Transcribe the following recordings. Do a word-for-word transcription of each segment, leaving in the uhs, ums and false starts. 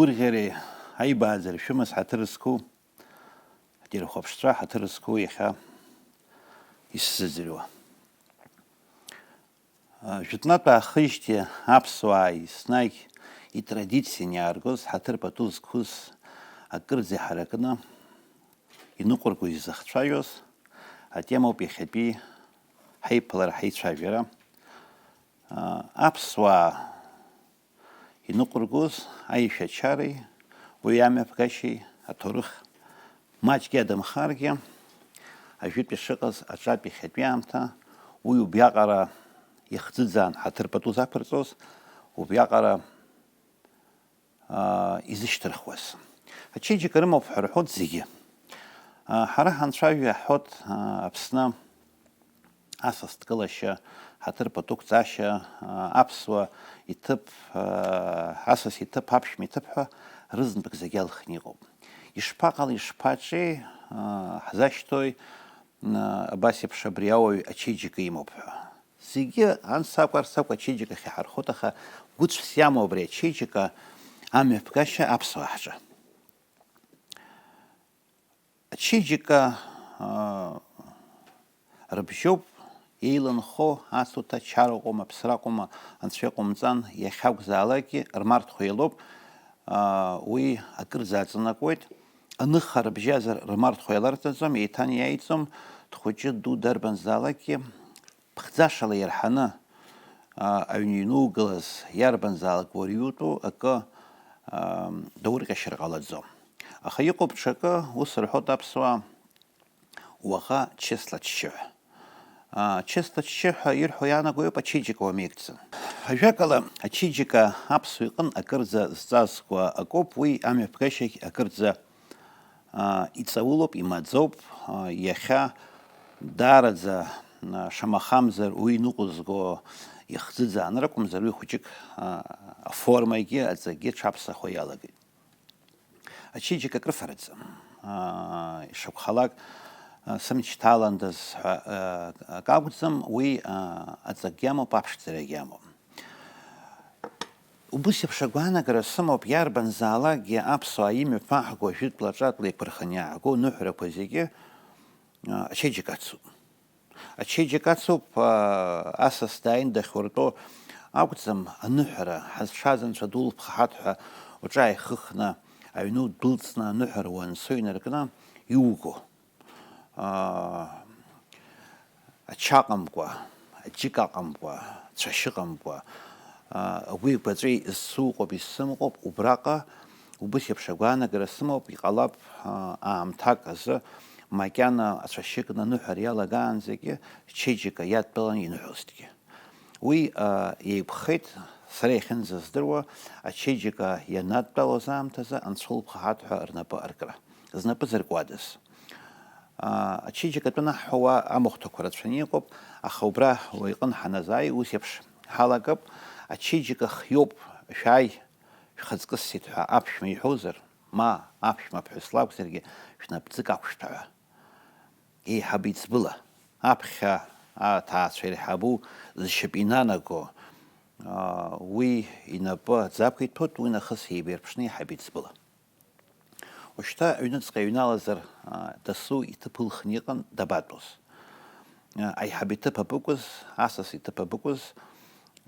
Гәырӷьареи аибааӡара шәымаз ҳаҭыр зқәу, ҳтелехәаԥшцәа ҳаҭыр зқәу иахьа исзыӡырҩуа. Жәытәнатә аахижьҭеи аԥсуаа еснагь итрадицианы иааргоз ҳаҭыр пату зқәыз акырӡа иҳаракны иныҟәырго изыхцәажәоз атемоуп иахьатәи ҳаиԥылара, ҳаицәажәара. Аԥсуаа иныҟәыргоз аишәачареи уи амҩаԥгашьеи аҭоурых маҷк иадамхаргьы, ажәытә ишыҟаз аҿатә иахьатәи аамҭа уи убриаҟара ихӡыӡаан ҳаҭыр пату зақәырҵоз, убриаҟара, аа, изышьҭырхуаз. Ачеиџьыка рымоуп ҳәа рҳәоит зегьы. Аа, ҳара ҳанцәажәо иаҳҳәоит, аа, Аԥсны асас дкылашьа, ҳаҭыр пату қәҵашьа, аа, аԥсуа иҭыԥ, аа, асас иҭыԥ, аԥшәма иҭыԥ ҳәа рызынтәык зегьы алхны иҟоуп. Ишԥаҟалеи, ишԥаҿеи, аа, ҳзашьҭои, аа, абас еиԥш абри ауаҩ ачеиџьыка имоуп ҳәа. Зегьы анс акәу арс акәу ачеиџьыкахь иҳархоит, аха гәыцәс иамоу абри ачеиџьыка амҩаԥгашьа аԥсуаа ҳҿы. Ачеиџьыка, аа, рыбжьоуп еиланхо, ацуҭа чараҟәоума, ԥсраҟәоума, анцәа иҟоумҵан, иахьакәзаалакгьы рмарҭхо еилоуп, аа, уи акырӡа аҵанакуеит. Аныха рыбжьазар рмарҭхо еиларҵаӡом, еиҭан иаиҵом, дхәыҷы ду дарбанзаалакгьы, ԥхӡашала ирҳаны, аа, аҩны ианугылаз иарбанзаалак уара иутәу акы, аа, даурҟьашьар ҟалаӡом. Аха иҟоуп ҽакы, ус рҳәоит аԥсуаа, уаӷа чысла ччы ҳәа. Аа, чысла ччы ҳәа ирҳәо иаанаго иоуп ачеиџьыка уамеигӡан. Ажәакала, ачеиџьыка аԥсуа иҟын акырӡа зҵазкуа акоуп, уи амҩаԥгашьагь акырӡа аа, иҵаулоуп, имаӡоуп, аа, иахьа даараӡа, аа, шамахамзар уи ныҟәызго ихӡыӡааны ракәымзар, уи хәыҷык, аа, аформагьы аҵакгьы ҽаԥсахо иалагеит. Ачеиџьыка акрыфараӡам. Аа, ишакәхалак, аа, сымч ҭаландаз ҳәа, аа, акы акәӡам, уи, аа, аҵакгьы амоуп, аԥшӡарагьы амоуп. Убыс еиԥш агәаанагара сымоуп, иарбанзаалакгьы аԥсуаа имҩаԥаҳго ажәытәла аҿатәла иқәырханы иааго аныҳәарақәа зегьы, а, ачеиџьыка ацуп. Ачеиџьыка ацуп, а, асас дааин дахьуртәо акәӡам, аныҳәара, ҳазшаз анцәа дулԥхаҳат ҳәа уҿы ааихыхны, аҩны удәылҵны аныҳәара уанцо инаркны иуго. Аа, ача ыҟамкәа, аџьыка ыҟамкәа, цәашьы ыҟамкәа, аа, агәи агәаҵәеи зсуҟоуп, исзымҟоуп, убраҟа убыс еиԥш агәаанагара сымоуп, иҟалап, аа, аамҭак азы макьана ацәашьы кны аныҳәара иалагаанӡагьы чеиџьыка иадтәалан иныҳәозҭгьы. Уи, аа, еиқәхеит, сара иахьынӡаздыруа, ачеиџьыка ианадтәалоз аамҭазы анцәа улԥхаҳат ҳәа рнапы аркра. Знапы зыркуадаз. Аа, ачеиџьыка атәы анаҳҳәауа амахәҭақәа рацәаны иҟоуп, аха убра уа иҟны ҳаназааи, ус еиԥш ҳалагап, ачеиџьыка хиоуп, шәааи, шәхаҵкы ссеит ҳәа аԥшәма иҳәозар, ма аԥшәма ԥҳәыс лакәзаргьы, шәнапӡык ақәшәҭәа ҳәа. Еиҳаб еиҵбыла, аԥхьа аҭаацәа иреиҳабу зшьапы инанаго, аа, уи инапы аӡы ақәиҭәоит, уи нахыс еибарԥшны еиҳаб еиҵбыла. Уажәшьҭа аҩныҵҟа иҩналазар, аа, дасу иҭыԥ ылхны иҟан, дабатәоз? Аа, аиҳаб иҭыԥ абыкәыз, асас иҭыԥ абыкәыз,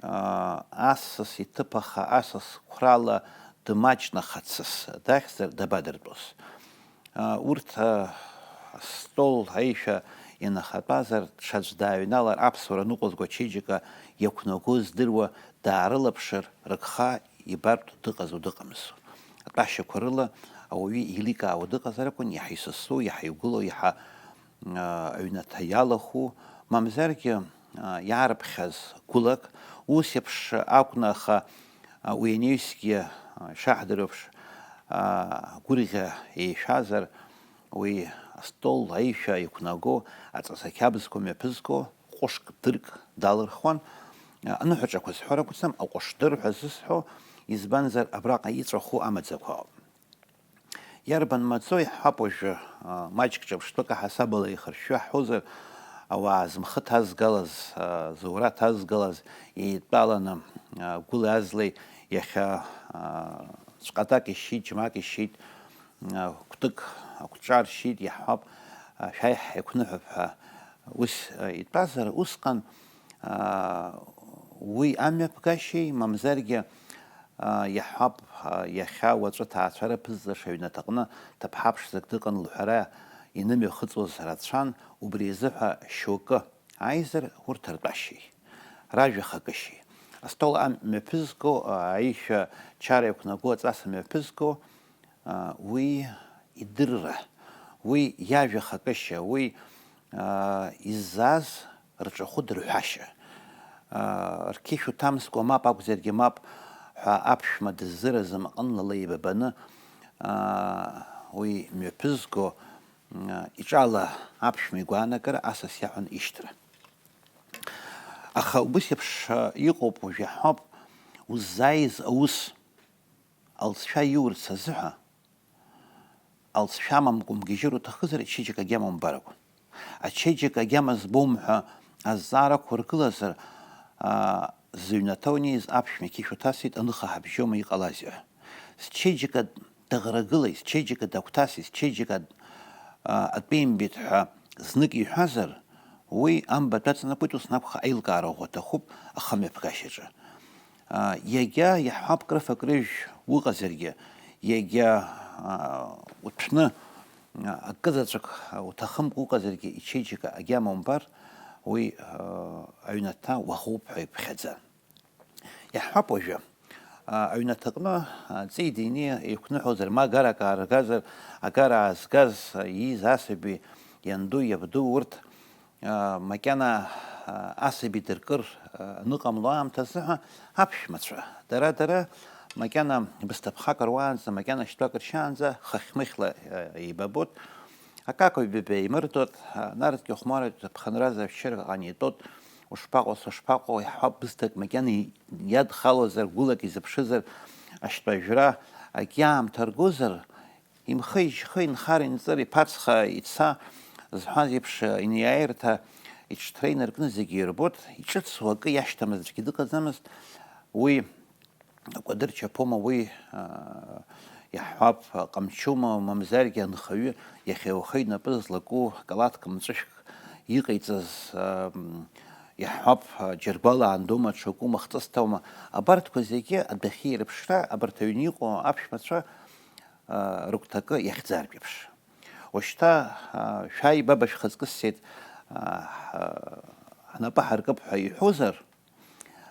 аа, асас иҭыԥ аха асас қәрала дымаҷны хацыс дахьзар дабадыртәоз? Аа, урҭ, аа, астол аишәа ианахатәазар, ҽаӡә дааҩналар, аԥсуара ныҟәызго ачеиџьыка иақәнаго здыруа даарылаԥшыр, рыгха ибартә дыҟазу дыҟамзу. Атәашьақәа рыла ауаҩы еиликаауа дыҟазар акәын, иаҳа исасу, иаҳа игәылоу, иаҳа, аа, аҩнаҭа иалахәу, мамзаргьы, аа, иаарԥхьаз гәылак, ус еиԥш акәны, аха, аа, уи анаҩсгьы, аа, ишаҳдыруеиԥш, аа, гәырӷьа еишәазар, уи астол аишәа иқәнаго, аҵәца қьабзқәа мҩаԥызго, ҟәышк дырк далырхуан. Аныҳәаҿақәа сҳәар акәӡам, аҟәышдыр ҳәа зысҳәо, избанзар, абраҟа иҵәаху амаӡақәа ауп. Иарбан маӡоу иаҳҳәап уажәы, а, маҷк ҿырԥштәык аҳасабала ихыршәшәо ҳҳәозар, ауаа зымхы ҭазгалаз, а, зура ҭазгалаз еидтәаланы, а, гәыли-азлеи иахьа, а, ҵәҟьатак ишьит, џьмак ишьит, а, кәтык акәҿар шьит, иаҳҳәап, а, шәаиҳа иқәныҳәап ҳәа ус, а, итәазар, усҟан, а, уи амҩаԥгашьеи, мамзаргьы, а, иаҳҳәап, а, иахьа уаҵәы ҭаацәара ԥызҵаша аҩнаҭаҟны ҭыԥҳа ԥшӡак дыҟан лҳәара инымҩахыҵуаз рацәан, убри азыҳәа шьоукы ааизар, урҭ ртәашьеи, ражәа хакышьеи. Астол амҩаԥызго, а, аишәа чара иқәнаго аҵас амҩаԥызго, а, уи идырра, уи иажәа хакышьа, уи, а, иззааз рҿахәы дырҳәашьа. А, рқьышә уҭамскәа мап акәзаргьы мап ҳәа аԥшәма дыззыразым аҟынла леибабаны, а, уи мҩаԥызго, а, иҿала аԥшәма игәаанагара асас иаҳәон ишьҭра. Аха убыс еиԥш, а, иҟоуп, уажә иаҳҳәап, уззааиз аус, алҵшәа иурц азыҳәа, алҵшәа амамкәа умгьежьыр уҭахызар, ачеиџьыка агьама умбар акәын. Ачеиџьыка агьама збом ҳәа азҵаара ақәургылазар, а, зыҩнаҭа унеиз аԥшәма иқьышә уҭасит, аныха ҳабжьома, иҟалазеи ҳәа. Счеиџьыка даӷрагылеит, счеиџьыка дагәҭасит, счеиџьыка, а, атәеимбеит ҳәа знык иҳәазар, уи амбатә аҵанакуеит, ус анакәха, аилкаара ӷәӷәа аҭахуп ахымҩаԥгашьаҿы. А, иагьа иаҳҳәап, крыфа-крыжә уҟазаргьы, иагьа, а, уҭәны, а, акызаҵәык уҭахымкәа уҟазаргьы, ичеиџьыка агьама умбар, уи, а, аҩнаҭа уаӷоуп ҳәа иԥхьаӡан. Иаҳҳәап уажәы, а, аҩнаҭаҟны, а, ҵеи-дини еиқәныҳәозар, ма агарак ааргазар, агара аазгаз, а, ииз асаби ианду, иабду урҭ, а, макьана, а, асаби дыркыр, а, аныҟамло аамҭазы ҳәа аԥшәмацәа, дара-дара макьана бысҭыԥхак руаанӡа, макьана шьтәак ршьаанӡа хыхь-мыхьла, а, еибабот. Акака ҩбаба еимырдот, а, нарҭгьы хәмаррак, ԥхынразы ашәшьыра ҟанаҵот, ушԥаҟоу, сышԥаҟоу, иаҳҳәап, бысҭак макьана и-, иадхалозар, гәылак изыԥшызар, ашьтәа жәра, акгьы аамҭа ргозар, имхы-ишьхы, инхар-инҵыр, иԥацха ица зҳәаз еиԥш, а, инеиааирҭа иҽҭра инаркны зегьы ирбот, иҿыцу акы иашьҭамыз аӡәгьы дыҟаӡамызт, уи акәадыр чаԥома уи, аа, иаҳҳәап, ҟамчума, мамзаргьы анхаҩы иахьа ухы инапы злаку калаҭк мҵәышәк иҟаиҵаз, аа, иаҳҳәап, џьаргәала аандоума, ҽакума, хҵысҭаума, абарҭқәа зегьы адәахьы ирыԥшра, абарҭ аҩны иҟоу аԥшәмацәа, аа, рыгәҭакы иахьӡартә еиԥш. Уажәшьҭа, аа, шәааи, баба шәхаҵкы ссеит, аа, ҳнапы ҳаркып ҳәа иҳәозар,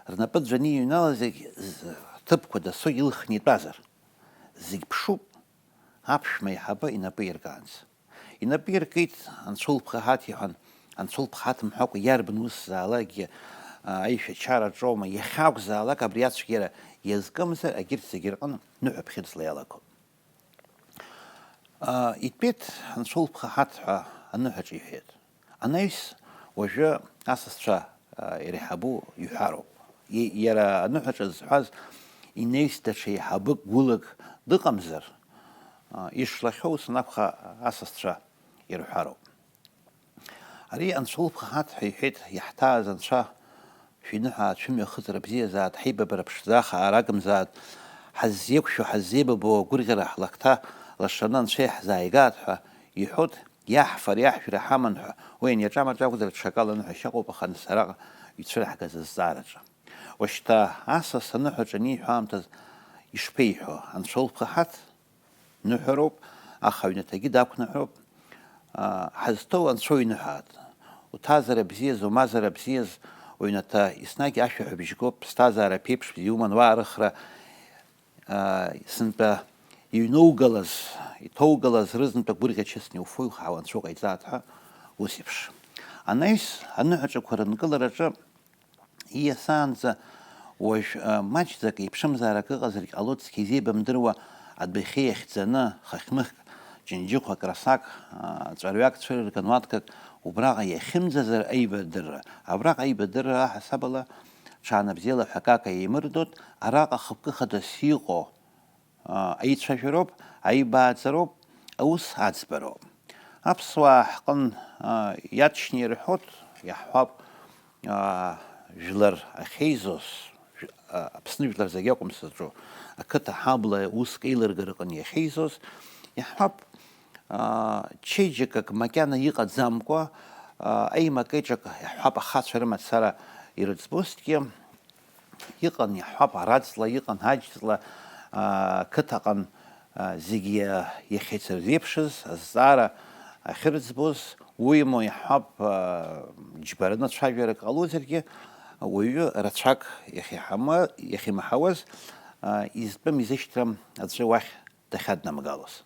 рнапы ӡәӡәаны иҩналаз зегь з-, рҭыԥқәа дасу илхны итәазар, зегь ԥшуп, аԥшәма аиҳабы инапы иркаанӡа. Инапы иркит, анцәа улԥха ҳаҭ иҳәан, анцәа улԥха ҳаҭ мҳәакәа иарбан усзаалакгьы, а, аишәачараҿоума, иахьакәзаалак абри ацәгьара иазкымзар, агьырҭ зегьы рҟны ныҳәа ԥхьыӡла иалагон. А, итәеит анцәа улԥха ҳаҭ ҳәа аныҳәаҿа иҳәеит. Анаҩс уажәы асасцәа, а, иреиҳабу иҳәароуп. И-, иара аныҳәаҿа зҳәаз инаҩс даҽа еиҳабык гәылак дыҟамзар, а, ишлахьоу ус анакәха асасцәа ирҳәароуп. Ари анцәа улԥха ҳаҭ ҳәа иҳәеит, иаҳҭааз анцәа шәиныҳәааит, шәымҩахыҵра бзиазааит, ҳаибабара ԥшӡа ахаара агымзааит, ҳаззеиқәшәо, ҳаззеибабо агәырӷьара ҳлакҭа лашаны анцәа иаҳзааигаат ҳәа иҳәоит, иаҳфар, иаҳжәра ҳаман ҳәа, уи аниаҿамаҿ акәзар, ҽакала аныҳәа шьаҟоуп, аха нас ара ицәырҳгаз азҵаараҿы. Уашьҭа асас аныҳәаҿа аниҳәо аамҭаз ишԥеиҳәо, анцәа улԥха ҳаҭ? Ныҳәароуп, аха аҩнаҭагьы дақәныҳәоуп. Аа, ҳазҭоу анцәа уиныҳәааит. Уҭазара бзиаз, умазара бзиаз, уҩнаҭа еснагь ашәаҳәабжь гоуп, ԥсҭазаара ԥеиԥш бзиа уман, уаарыхра, аа, сынтәа иҩноугалаз, иҭоугалаз рызынтәык гәырӷьа-чысны иуфо, иухаау анцәа уҟаиҵааит ҳәа ус еиԥш. Анаҩс, аныҳәаҿақәа рынкылараҿы Ииасаанӡа уажә, а, маҷӡак еиԥшымзаарак ыҟазаргь ҟалоит, цқьа изеибамдыруа адәахьы иахьӡаны, хыхь-мыхьк, џьынџьыхәак, расак, а, ҵәаҩак цәырырган уаткак убраҟа иахьымӡазар аибадырра, абраҟа аибадырра аҳасабала ҽаанбзиала ҳәа акака еимырдоит, араҟа хықәкы хадас иҟоу, а, аицәажәароуп, аибааӡароуп, аус аӡбароуп. Аԥсуаа ҳҟын, а, иаҭшьны ирҳәоит, иаҳҳәап, а, жәлар ахьеизоз, а, Аԥсны жәлар зегь акәым сызҿу, ақыҭа ҳабла уск еилыргара аҟны иахьеизоз, иаҳҳәап, а, чеиџьыкак макьана иҟаӡамкәа, а, аимак-еиҿак, иаҳҳәап, ахацәа рымацара ирыӡбозҭгьы, иҟан, иаҳҳәап, араҵла, иҟан аџьҵла, а, қыҭаҟан, а, зегьы иахьеицырзеиԥшыз азҵаара ахьырӡбоз, уимоу, иаҳҳәап, а, џьбараны ацәажәарак ҟалозаргьы, уаҩы рацәак иахьиҳама-, иахьимаҳауаз, а, изтәым изышьҭрам аӡәы уахь дахьаднамгалоз.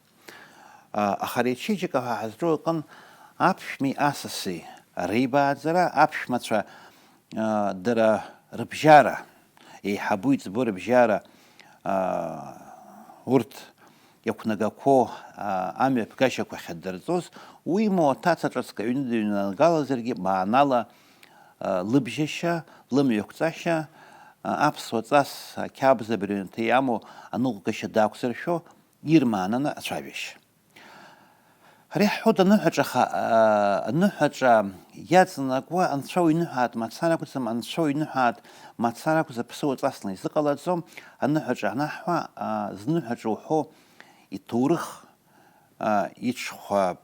А, аха ари ачеиџьыка ҳәа ҳазҿу аҟын аԥшәмеи асаси реибааӡара, аԥшәмацәа, а, дара рыбжьара, еиҳабу иҵбу рыбжьара, а, урҭ иақәнагақәоу, а, амҩаԥгашьақәа ахьаддырҵоз, уимоу аҭаца ҿыцк аҩны дыҩнагалазаргьы, маанала, а, лыбжьашьа, лымҩақәҵашьа, а, аԥсуа ҵас, ақьабз абри аҩнаҭа иамоу аныҟәгашьа даақәзыршәо, ирмаананы ацәажәашьа. Ари ҳҳәоит аныҳәаҿа ха-, а, аныҳәаҿа иаҵанакуа анцәа уҩныҳәаат мацара акәӡам, анцәа уҩныҳәаат мацара акәзар, ԥсыуа ҵасны изыҟалаӡом, аныҳәаҿа анаҳҳәа, а, зныҳәаҿа уҳәо иҭоурых, а, иҽхәа,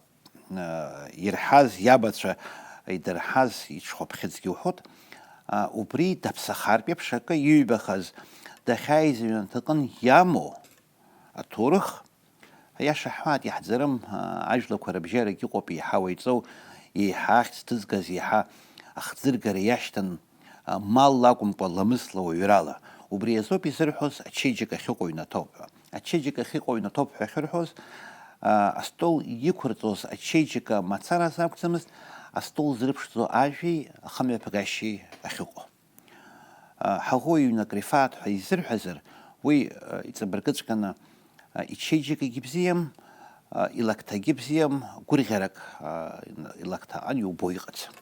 а, ирҳаз, иабацәа идырҳаз иҽхәаԥхьыӡгьы уҳәоит, а, убри даԥсахартә еиԥш акы иҩбахаз, дахьааиз аҩнаҭаҟын иамоу аҭоурых, аиаша ҳҳәаат, иаҳӡарым, а, ажәлақәа рыбжьарагь ыҟоуп еиҳа уаҩҵоу, еиҳа ахьӡ ҭызгаз, еиҳа ахӡыргара иашьҭан, а, малла акәымкәа, ламысла, уаҩрала. Убри азоуп изырҳәоз ачеиџьыка ахьыҟоу ҩнаҭоуп ҳәа. Ачеиџьыка ахьыҟоу ҩнаҭоуп ҳәа ахьырҳәоз, а, астол иқәырҵоз ачеиџьыка мацараз акәӡамызт, астол зрыԥшӡо ажәеи ахымҩаԥгашьеи ахьыҟоу. А, ҳаӷоу ҩнак Рифаҭ ҳәа изырҳәазар, уи, а, иҵабыргыҵәҟьаны, а, ичеиџьыкагьы бзиам, а, илакҭагьы бзиам, гәырӷьарак, а, илакҭа аҟан иубо иҟаӡам.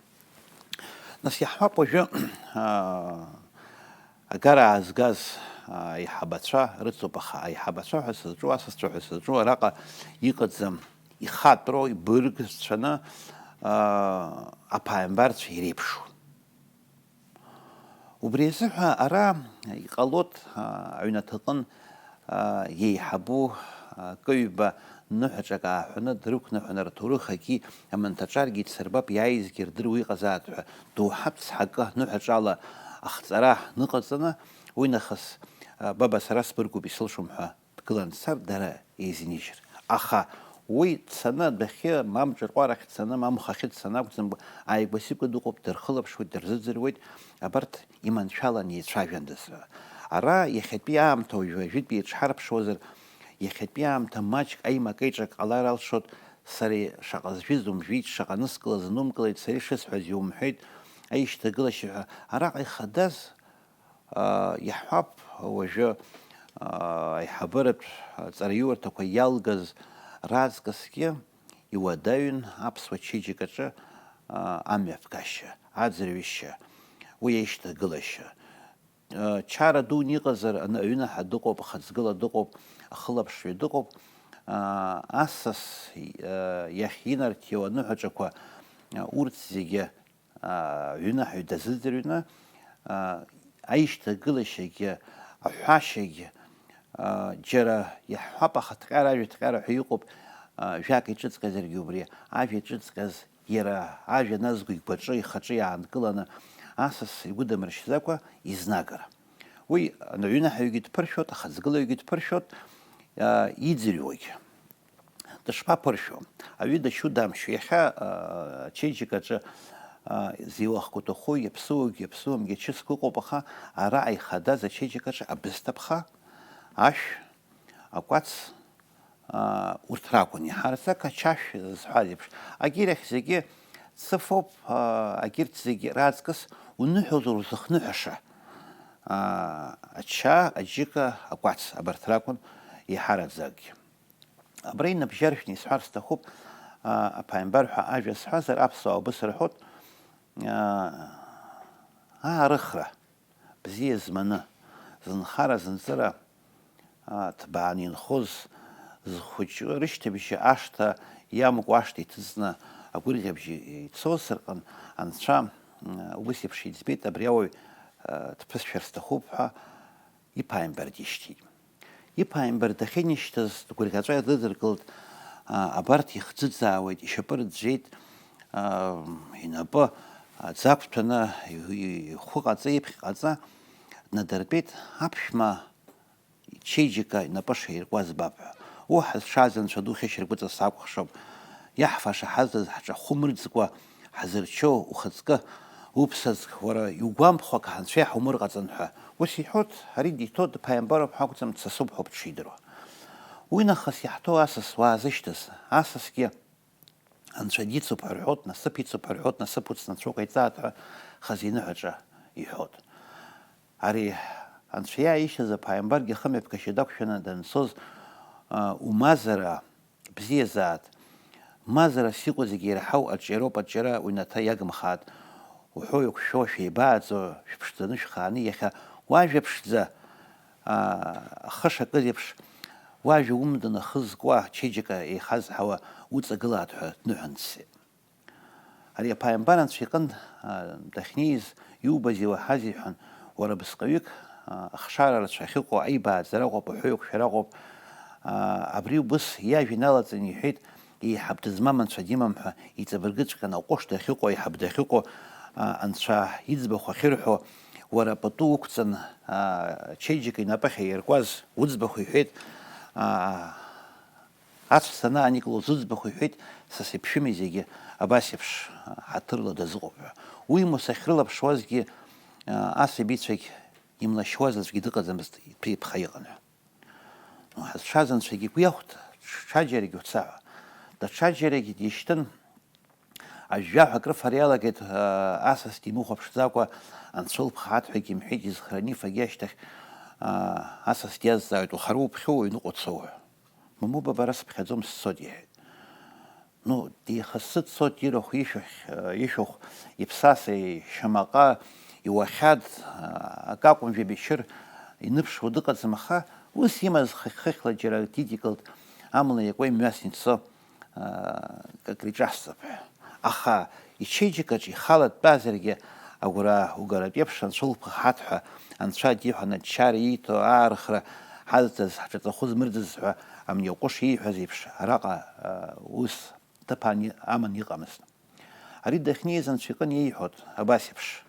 Нас иаҳҳәап уажәы, а, агара аазгаз, а, аиҳабацәа рыцуп, аха аиҳабацәа ҳәа сызҿу, асасцәа ҳәа сызҿу араҟа иҟаӡам, ихатәроу, ибыргцәаны, а, аԥааимбарцәа иреиԥшу. Убри азыҳәа ара иҟалоит, а, аҩнаҭаҟын, а, иеиҳабу, а, кыҩба ныҳәаҿак ааҳәаны дрықәныҳәаны рҭоурых агьи аманҭаҿаргьы ицырбап, иааизгьы рдыруа иҟазаат ҳәа, доуҳатә цҳакы ныҳәаҿала ахҵара ныҟаҵаны, уи нахыс, а, баба, сара сбыргуп, исылшом ҳәа дгылан дцар, дара еизинижьыр. Аха уи дцаны адәахьы, мамҿырҟәарахь дцаны, мамхахьы дцаны акәӡамкәа, ааигәа-сигәа дыҟоуп, дырхылаԥшуеит, дырзыӡырҩуеит, абарҭ иманшәалан еицәажәандаз. Ара иахьатәи аамҭа уажәы ажәытәи еиҿҳарԥшуазар, иахьатәи аамҭа маҷк аимак-еиҿак ҟалар алшоит, сара шаҟа зжәыз умжәит, шаҟа анысгылаз анумкылеит, сара ишысҳәаз иумҳәеит, аишьҭагылашьа ҳәа. Араҟа ихадаз, аа, иаҳҳәап, уажәы, аа, аиҳабыратә ҵараиурҭақәа иалгаз раҵкысгьы иуадаҩын аԥсуа чеиџьыкаҿы, аа, амҩаԥгашьа, аӡырҩышьа, уи аишьҭагылашьа. Чара дуны иҟазар, аны-, аҩынаҳа дыҟоуп, ахаҵгыла дыҟоуп, ахылаԥшҩы дыҟоуп. Аа, асас, аа, иахь инарҭиуа аныҳәаҿақәа, аа, урҭ зегьы, аа, аҩынаҳаҩ дазыӡырҩны, аа, аишьҭагылашьагьы, аҳәашьагьы, аа, џьара иаҳҳәап, аха ҭҟьара ажәа ҭҟьара ҳәа иҟоуп, аа, жәак иҿыҵҟьазаргьы убри, ажәа иҿыҵҟьаз иара ажәа назго игәаҿы, ихаҿы иаанкыланы, асас игәы дамыршьӡакәа изнагара. Уи аҩынаҳаҩгьы дԥыршәот, ахаҵгылаҩгьы дԥыршәот, аа, иӡырҩуагь. Дышԥаԥыршәо? Аҩы дашьу дамшьу? Иахьа, аа, ачеиџьыкаҿы, аа, зеилахкуа ҭаху иаԥсыуагь иаԥсыуамгьы ачысқәа ыҟоуп, аха ара аихадаз ачеиџьыкаҿы абысҭа ԥха, ашә, акәац, аа, урҭ ракәын иаҳараӡак ачашә зҳәаз еиԥш. Агьырахь зегьы цыфоуп, аа, агьырҭ зегьы раҵкыс уныҳәозар узыхныҳәаша, аа, ача, аџьыка, акәац, абарҭ ракәын иаҳараӡакгьы. Абра иныбжьаршәны исҳәар сҭахуп, аа, аԥааимбар ҳәа ажәа сҳәазар, аԥсуаа убыс рҳәоит, аа, аарыхра, бзиа зманы, зынхара-зынҵыра, аа, ҭбааны инхоз, зхәыҷы рышьҭыбжьы ашҭа иамкуа ашҭа иҭыҵны агәырӷьабжьы ицоз рҟын анцәа, м, убыс еиԥш иӡбеит, абри ауаҩ дԥысшәар сҭахуп ҳәа иԥааимбар дишьҭит. Иԥааимбар дахьынишьҭыз дгәырӷьаҵәа дыдыркылт, абарҭ ихӡыӡаауеит, ишьапы рыӡәӡәеит, инапы аӡы ақәҭәаны, ихәы ҟаҵа, иԥхь ҟаҵа днадыртәеит, аԥшәма ичеиџьыка инапы шаиркуа збап ҳәа. Уа ҳазшаз Анцәа ду хьышьаргәыҵа сакәыхшоуп. Иаҳфаша ҳазҭаз ҳҿахәы мырӡкәа ҳазырчо ухаҵкы, уԥсаӡ, уара иугәамԥхо акы Анцәа иаҳумырҟаҵан ҳәа. Ус иҳәоит, ари диҭо дԥааимбароуп ҳәа акәӡам, дсасуп ҳәоуп дшидыруа. Уи нахыс иаҳҭоу асас уаазышьҭыз, асасгьы Анцәа дицуп ҳәа рҳәоит, насыԥ ицуп ҳәа рҳәоит, насыԥ уцны Анцәа уҟаиҵааит ҳәа хазы иныҳәаҿа иҳәоит. Ари Анцәа иааишьаз аԥааимбаргьы ахымҩаԥгашьа дақәшәаны данцоз, а, умазара бзиазаат, мазарас иҟоу зегьы ирҳау аҿиароуп аҿиара уҩнаҭа иагымхаат, уҳәо-уқәшәо шәеибааӡо, шәыԥшӡаны шәхааны иахьа уажәа ԥшӡа, аа, ахы шакыз еиԥш, уажәа умданы ахы зкуа ачеиџьыка еихазҳауа уҵагылааит ҳәа дныҳәан дцеит. Ари аԥааимбар Анцәа иҟын, аа, дахьнеиз, иубаз иуаҳаз иҳәан, уара бысҟаҩык, аа, ахшара рацәа ахьыҟоу аибааӡара акәуп, аҳәоу-еиқәшәара акәуп, аа, абри убыс иажәа иналаҵаны иҳәеит, еиҳаб дызмам Анцәа димам ҳәа, иҵабыргыҵәҟьаны аҟәыш дахьыҟоу, аиҳаб дахьыҟоу, аа, Анцәа иӡбахә ахьырҳәо, уара пату уқәҵан, аа, ачеиџьыка инапы ахьаиркуаз уӡбахә иҳәеит, аа, ацә санааникылоз уӡбахә иҳәеит, са сеиԥшыми зегьы абас еиԥш, аа, ҳаҭырла дазыҟоуп ҳәа. Уимоу сахьрылаԥшуазгьы, аа, асабицәагь имлашьуаз аӡәгьы дыҟаӡамызт, иҭәа-иԥха иҟан ҳәа. Ҳазшаз Анцәагьы игәы иахәт, ҽаџьарагьы уца ҳәа. Даҽаџьарагьы дишьҭын, ажәжәаҳәа акрыфара иалагеит, асас димыхәаԥшӡакәа, Анцәа улԥха ҳаҭ ҳәагьы имҳәеит, изхара анифагьы ашьҭахь, асас диазҵаауеит, ухара уԥхьоу, уҩныҟа уцоу ҳәа. Мамоу, бабара сыԥхьаӡом, сцоит, иҳәеит. Ну, деихассы дцоит, ирахә ишәахь, ишәахә, иԥсаса, ишьамаҟа, иуахьад, акакәым жәабашьыр иныԥшуа дыҟаӡам, аха ус имаз хыхь-хыхьла џьара дидикылт, амала иакуа имҩасны ицо, акриҿасҵап ҳәа. Аха ичеиџьыкаҿ ихала дтәазаргьы, агәра угаратә еиԥш Анцәа улԥха ҳаҭ ҳәа, Анцәа диҳәан аччара ииҭо аархра ҳазҭаз, ҳҿаҵахәы змырӡыз ҳәа амни аҟәыш ииҳәаз еиԥш, араҟа, а, ус ҭыԥ ани-, аман иҟамызт. Ари дахьнеиз Анцәа иҟын иеиҳәот, абас еиԥш,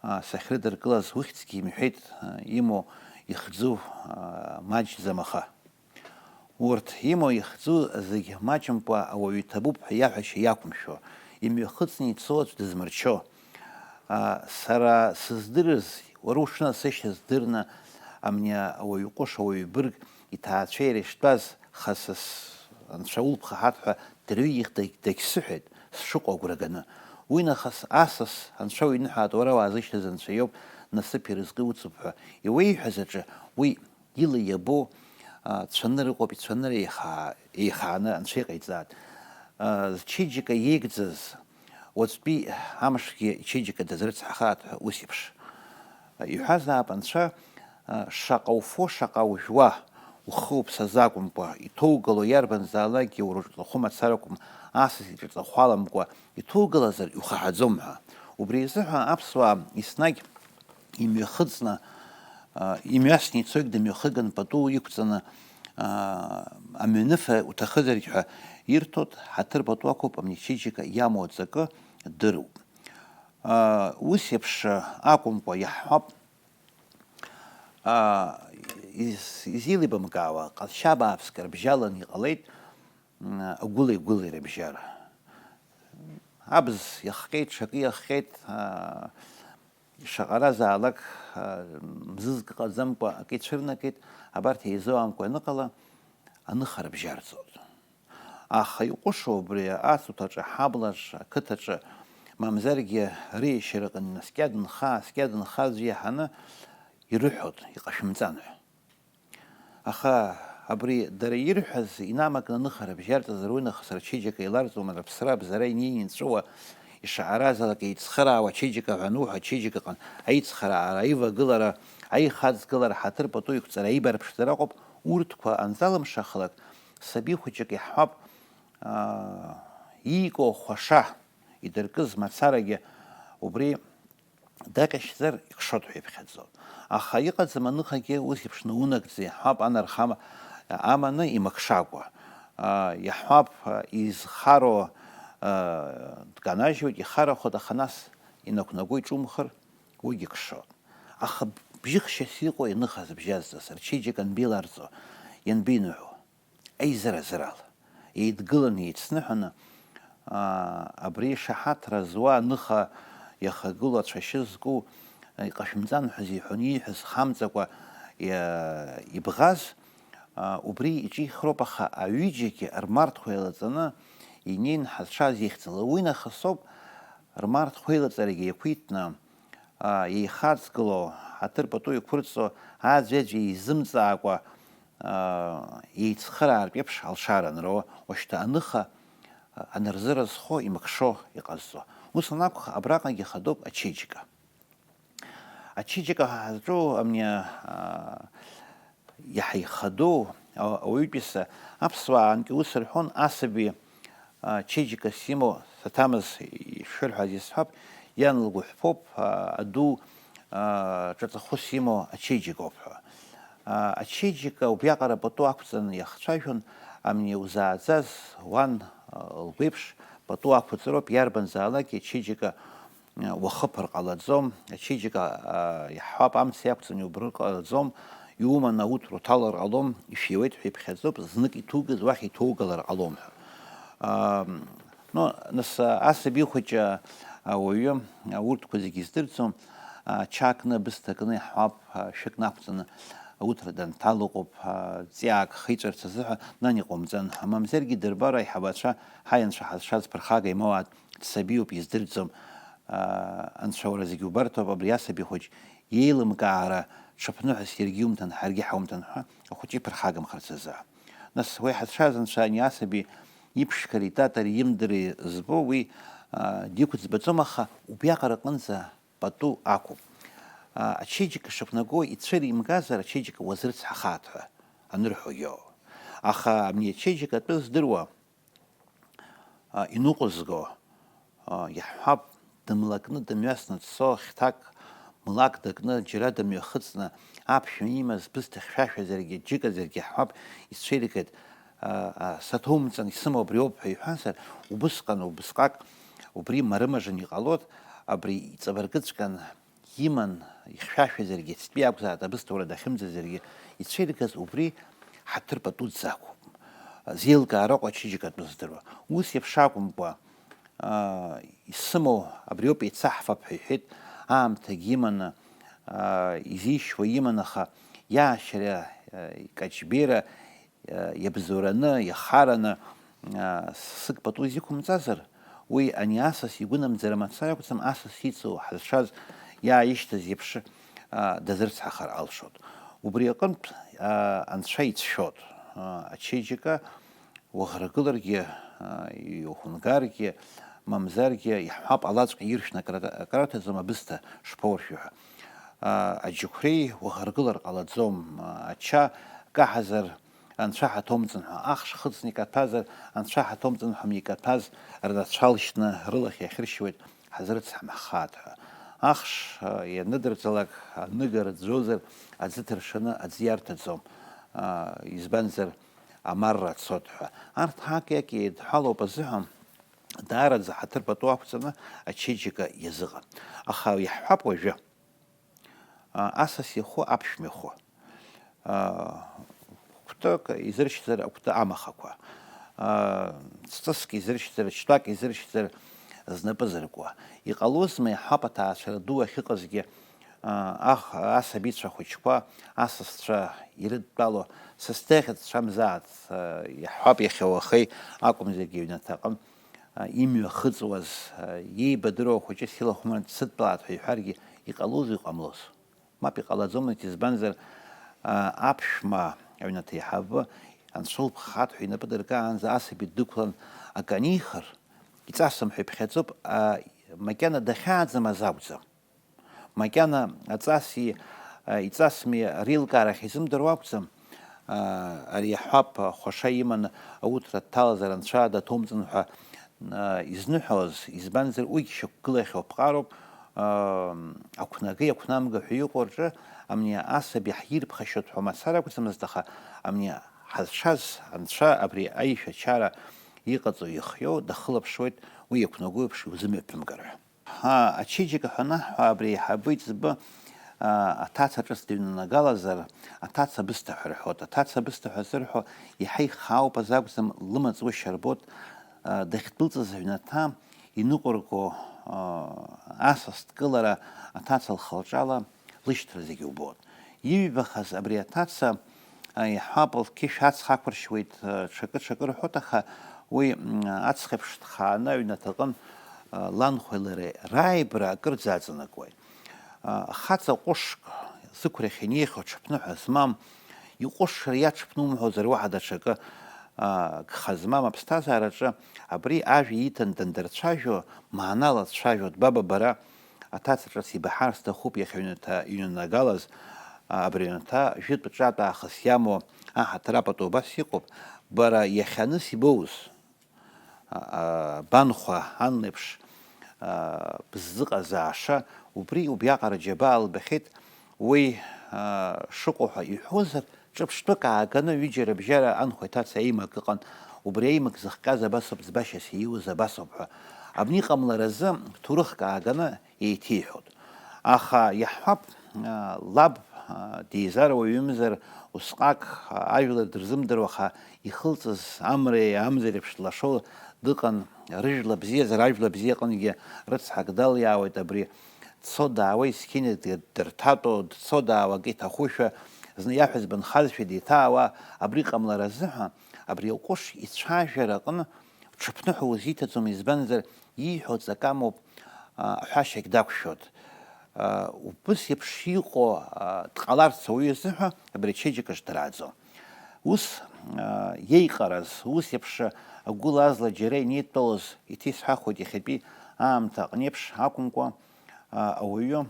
а, сахьрыдыркылаз ухьӡгьы имҳәеит, а, имоу ихӡу, а, маҷӡам аха. Урҭ имоу ихӡу зегь маҷымкәа ауаҩы иҭабуп ҳәа иаҳәашьа иақәымшәо, имҩахыҵны ицо аӡә дызмырчо. А, сара сыздырыз, уара ушынасышьҭыз здырны, амни ауаҩы ҟәыш, ауаҩы бырг иҭаацәа иара иштәаз, хасыс Анцәа улԥха ҳаҭ ҳәа дырҩегьых дагь-, дагьсыҳәеит, сшыҟоу агәра ганы. Уи нахыс асас Анцәа уиныҳәааит, уара уаазышьҭыз Анцәа иоуп, насыԥи рызкы уцуп ҳәа иуеиҳәаз аҿы, уи ила иабо, а, цәанырра ыҟоуп, ицәанырра еиха-, еихааны Анцәа иҟаиҵааит. А, зчеиџьыка иеигӡаз, уаҵәтәи амшгьы ичеиџьыка дазрыцҳахааит ҳәа ус еиԥш. Иҳәазаап Анцәа, а, шаҟа уфо, шаҟа ужәуа, ухы уԥсазы акәымкәа, иҭоугало иарбанзаалакгьы уара уҿаҵахәы мацаракәым, асас иҿаҵахәы аламкәа иҭоугалазар иухаҳаӡом ҳәа. Убри азыҳәа аԥсуаа еснагь имҩахыҵны, а, имҩасны ицоит, дымҩахыган пату иқәҵаны, а, амҩаныфа уҭахызаргь ҳәа ирҭоит, ҳаҭыр пату ақәуп, амни ачеиџьыка иамоу аҵакы дыруп. А, ус еиԥш акәымкәа иаҳҳәап, а, из-, изеилибамкаауа ҟазшьа бааԥск рыбжьалан иҟалеит, м, агәыли-гәыли рыбжьара. Абз иахҟьеит, ҽакы иахҟьеит, а, шаҟаразаалак, а, мзызк ыҟаӡамкәа акы ицәырнагеит, абарҭ еизоуамкәа аныҟала, аныха рыбжьарҵоит. Аха иҟәышу убри ацуҭаҿы, ҳаблаҿ, ақыҭаҿы, мамзаргьы рыешьараҟны наскьа дынха, аскьа дынха аӡәы иаҳаны ирыҳәоит, иҟашәымҵан ҳәа. Аха абри дара ирҳәаз инамакны аныха рыбжьарҵазар, уи нахыс рчеиџьыка еиларҵуама, рыԥсра абзара инеины инҵәуа, ишаҟаразаалак еицхыраауа ачеиџьыка ҳәа ануҳәа, ачеиџьыкаҟны аицхыраара, аивагылара, аихаҵгылара, ҳаҭыр пату иқәҵара, аибарԥшӡара ыҟоуп, урҭқәа анзалымшахалак, саби хәыҷык иаҳҳәап, аа, иику ахәаша идыркыз мацарагьы убри даҟьашьзар икшоит ҳәа иԥхьаӡон. Аха иҟаӡам аныхагьы ус еиԥш наунагӡа иаҳҳәап, анарха аманы имакшакәа. Иаҳҳәап, изхароу дканажьуеит, ихарахоит, аха нас инақәнаго иҿумхыр, уигьы кшоит. Аха бжьыхшьас иҟоу ианыхаз бжьазҵаз, рчеиџьыка анбеиларҵо, ианбеиныҳәо? Аизаразарала еидгыланы, еицныҳәаны, аа, абри шаҳаҭра зуа аныха иахагылоу ацәашьы зку, иҟашәымҵан ҳәа зеиҳәон ииҳәаз хамҵакәа иа-, ибӷаз, аа, убри иҿихроуп, аха аҩыџьагьы рмарҭқәа еилаҵаны инеин ҳазшаз ихьӡала. Уи нахысоуп, рмарҭқәа еилаҵарагьы еиқәиҭны, аа, еихаҵгыло, ҳаҭыр пату иқәырҵо, аӡәаӡәа изымҵаакәа, еицхыраартә еиԥш алшара анроуа, уашьҭа аныха анырзыразхо, имыкшо иҟазҵо. Ус анакәха, абраҟагьы хадоуп ачеиџьыка. Ачеиџьыка ҳәа ҳазҿу амни, а, иаҳа ихадоу, а, ауаҩытәыҩса аԥсуаа анкьа ус рҳәон, асаби ачеиџьыкас имоу саҭамыз ишырҳәаз исҳәап, иан лгәыҳәԥоуп, аду ҿаҵахәыс имоу ачеиџьыкоуп ҳәа. Ачеиџьыка убриаҟара пату ақәҵаны иахцәажәон, амни узааӡаз уан лгәеиԥш пату ақәҵароуп, иарбанзаалакгьы ачеиџьыка уахыԥар ҟалаӡом, ачеиџьыка, аа, иаҳҳәап, амца иақәҵаны иубрыр ҟалаӡом, иуманы ауҭра уҭалар ҟалом, ишәиуеит ҳәа иԥхьаӡоуп, знык иҭугаз уахь иҭоугалар ҟалом ҳәа. Аа, ну, нас, асаби хәыҷы ауаҩы, урҭқәа зегьы издырӡом, ача кны, абысҭа кны, иаҳҳәап, шәык нақәҵаны ауҭра данҭалыҟоуп, ҵиаак хиҵәарц азыҳәа нан иҟоумҵан ҳәа, мамзаргьы дырбар аиҳабацәа, ҳаи, анцәа ҳазшаз ԥырхага имоуааит, дсабиуп, издырӡом, Анцәа, уара зегьы убарҭоуп, абри асаби хәыҷ иеилымкаара ҽыԥныҳәас иаргьы иумҭан, ҳаргьы ҳаумҭан ҳәа, ахәыҷы иԥырхагамхарц азы. Нас уи ҳазшаз Анцәа ани асаби иԥшқари итатари имдыри збо, уи, а, диқәӡбаӡом, аха убриаҟара аҟынӡа пату ақәуп. А, ачеиџьыка шақәнаго ицәыримгазар, ачеиџьыка уазрыцҳахааит ҳәа анырҳәогьы. Аха абни ачеиџьыка атәы здыруа, а, иныҟәызго, а, иаҳҳәап, дымлакны, дымҩасны дцо, хьҭак млак дакны, џьара дымҩахыҵны, аԥшәма имаз бысҭа хьшәашәазаргьы, џьыказаргьы иаҳҳәап, ицәеиргеит, а, а, саҭоумҵан, исымоу абриоуп ҳәа иҳәазар, убысҟан, убысҟак убри марымажан иҟалоит, абри иҵабыргыҵәҟьан иман, ихьшәашәазаргьы, ацтәи акәзааит, абысҭа уара дахьымӡазаргьы, ицәеиргаз убри ҳаҭыр пату дзақәуп. Зеилкаара ыҟоу ачеиџьыка атәы здыруа. Ус еиԥш акәымкәа, аа, исымоу абриоуп, еицаҳфап ҳәа иҳәеит, аамҭагьы иманы, аа, изишьуа иман, аха иаашьара, аа, икаҷбеира, иабзоураны, иахараны, сык пату изиқәымҵазар, уи ани асас игәынамӡара мацара акәӡам, асас иҵоу ҳазшаз иааишьҭыз еиԥш, дазрыцҳахар алшоит. Убри аҟынтә, анцәа ицәшәоит. Ачеиџьыка уӷрагыларгьы, иухәынгаргьы, мамзаргьы, иаҳҳәап, алаҵәҟьа иршәны акра-, акраҭаӡом, абысҭа шԥауршәи ҳәа. Аџьықәреи уӷрагылар ҟалаӡом, ача каҳазар, анцәа ҳаҭоумҵан ҳәа, ахш хыҵны икаҭәазар, анцәа ҳаҭоумҵан ҳәа микаҭәаз, рнацәа алшьны рылахь иахьыршьуеит, ҳазрыцҳамхааит ҳәа. Ахш, а, ианныдырҵалак, аныга рыӡәӡәозар, аӡы ҭыршаны аӡы иарҭаӡом, а, избанзар, амарра ацоит ҳәа. Арҭ ҳак-иак еидҳәалоуп азыҳәан, даараӡа ҳаҭыр пату ақәҵаны ачеиџьыка иазыҟан. Аха иаҳҳәап уажәы. Асас ихәы, аԥшәма ихәы. Кәтык изыршьзар акәты амахақәа. Ҵыск изыршьзар, шьтәак изыршьзар знапы зыркуа. Иҟалозма, иаҳҳәап, аҭаацәара ду ахьыҟазгьы, аҳ, асабицәа хәыҷқәа асасцәа ирыдтәало, сасдеиӷьыццәамзааит, иаҳҳәап, иахьа уахеи акәымзаргьы аҩнаҭаҟны имҩахыҵуаз, иеибадыруа хәыҷыс илахәмарны дсыдтәалааит ҳәа иҳәаргьы иҟалозу иҟамлозу? Мап, иҟалаӡомызт, избанзар, аԥшәма аҩнаҭа аиҳабы анцәа лԥхаат ҳәа инапы дыркаанӡа асаби ддәықәлан акы анихыр, иҵасым ҳәа иԥхьаӡоуп, макьана дахьааӡамыз акәӡам. Макьана аҵаси, а, иҵасми реилкаара ахьизымдыруа акәӡам, а, ари иаҳҳәап, хәаша иманы ауҭра дҭалазар анцәа даҭоумҵан ҳәа, а, изныҳәоз, избанзар, уигь шьақәгылахьоу ԥҟароуп, ақәнагеи ақәнамга ҳәа иҟоу рҿы, амни асаби ҳирԥхашьоит ҳәа мацара акәӡамызт, аха амни ҳазшаз анцәа абри аишәачара иҟаҵоу ихиоу дахылаԥшуеит, уи иақәнагоу еиԥш иузымҩаԥымгар ҳәа. Ҳа, ачеиџьыка ҳәа анаҳҳәа, абри аиҳабы иҵбы, аа, аҭаца ҿыц дыҩнанагалазар, аҭаца бысҭа ҳәа рҳәоит. Аҭаца бысҭа ҳәа зырҳәо иаҳа ихаауп азы акәӡам, лымаҵ уашьа рбоит, аа, дахьдәылҵыз аҩнаҭа иныҟәырго, аа, асас дкылара аҭаца лхалҿала лышьҭра зегьы убоит. Иҩбахаз абри аҭаца, а, иаҳҳәап, лқьышә ацха ақәыршьуеит, а, ҽакы-ҽакы рҳәоит, аха уи, м, ацхеиԥш дхааны аҩнаҭаҟын, а, ланхәеи лареи рааибра акырӡа аҵанакуеит. А, хаҵа ҟәышк зықәрахь инеихьоу ҽыԥныҳәа змам, иҟәышра иаҽԥнумҳәозар уаҳа даҽакы, а, гха змам аԥсҭазаараҿы абри ажәа иҭан дандарцәажәо, маанала дцәажәоит, баба, бара, аҭаца ҿыц ибаҳар сҭахуп иахьа аҩнаҭа иҩнанагалаз, а, абри аҩнаҭа жәытә ҿатә аахыс иамоу аҳаҭыр апату убас иҟоуп, бара иахьаныс ибоуз, а, а, банхәа ан леиԥш, а, бзыҟазааша, убри убриаҟара џьабаа лбахьеит, уи, а, шыҟоу ҳәа иҳәозар, ҿырԥштәык ааганы ҩыџьа рыбжьара анхәа иҭаца еимак ыҟан, убри аимак зыхҟьаз абасоуп, ӡбашьас ииуз абасоуп ҳәа. Абни иҟамларазы ҭоурыхк ааганы еиҭеиҳәоит. Аха иаҳҳәап, а, лаб, а, дизар уаҩымзар, усҟак, а, ажәлар дырзымдыруа, аха ихылҵыз амреи амзареи еиԥш длашо дыҟан, рыжәла бзиазар ажәла бзиа аҟынгьы рыцҳак далиаауеит абри, дцо-даауа есқьынгьы дырҭатәо, дцо-даауа акы иҭахушәа, зны иаҳәызба нхазшәа деиҭаауа, абри ҟамлара азыҳәа, абри аҟәыш ицәажәара аҟны ҽыԥныҳәа узиҭаӡом, избанзар, ииҳәо ҵакы амоуп, а, ҳәашьагь дақәшәоит. А, убыс еиԥш иҟоу, а, дҟаларц ауаҩы азыҳәа абри ачеиџьыка шдырааӡо. Ус, а, иеиҟараз, ус еиԥш агәыла-азла џьара инеидтәалоз иҭисҳәахуеит иахьатәи аамҭа аҟнеиԥш акәымкәа, а, ауаҩы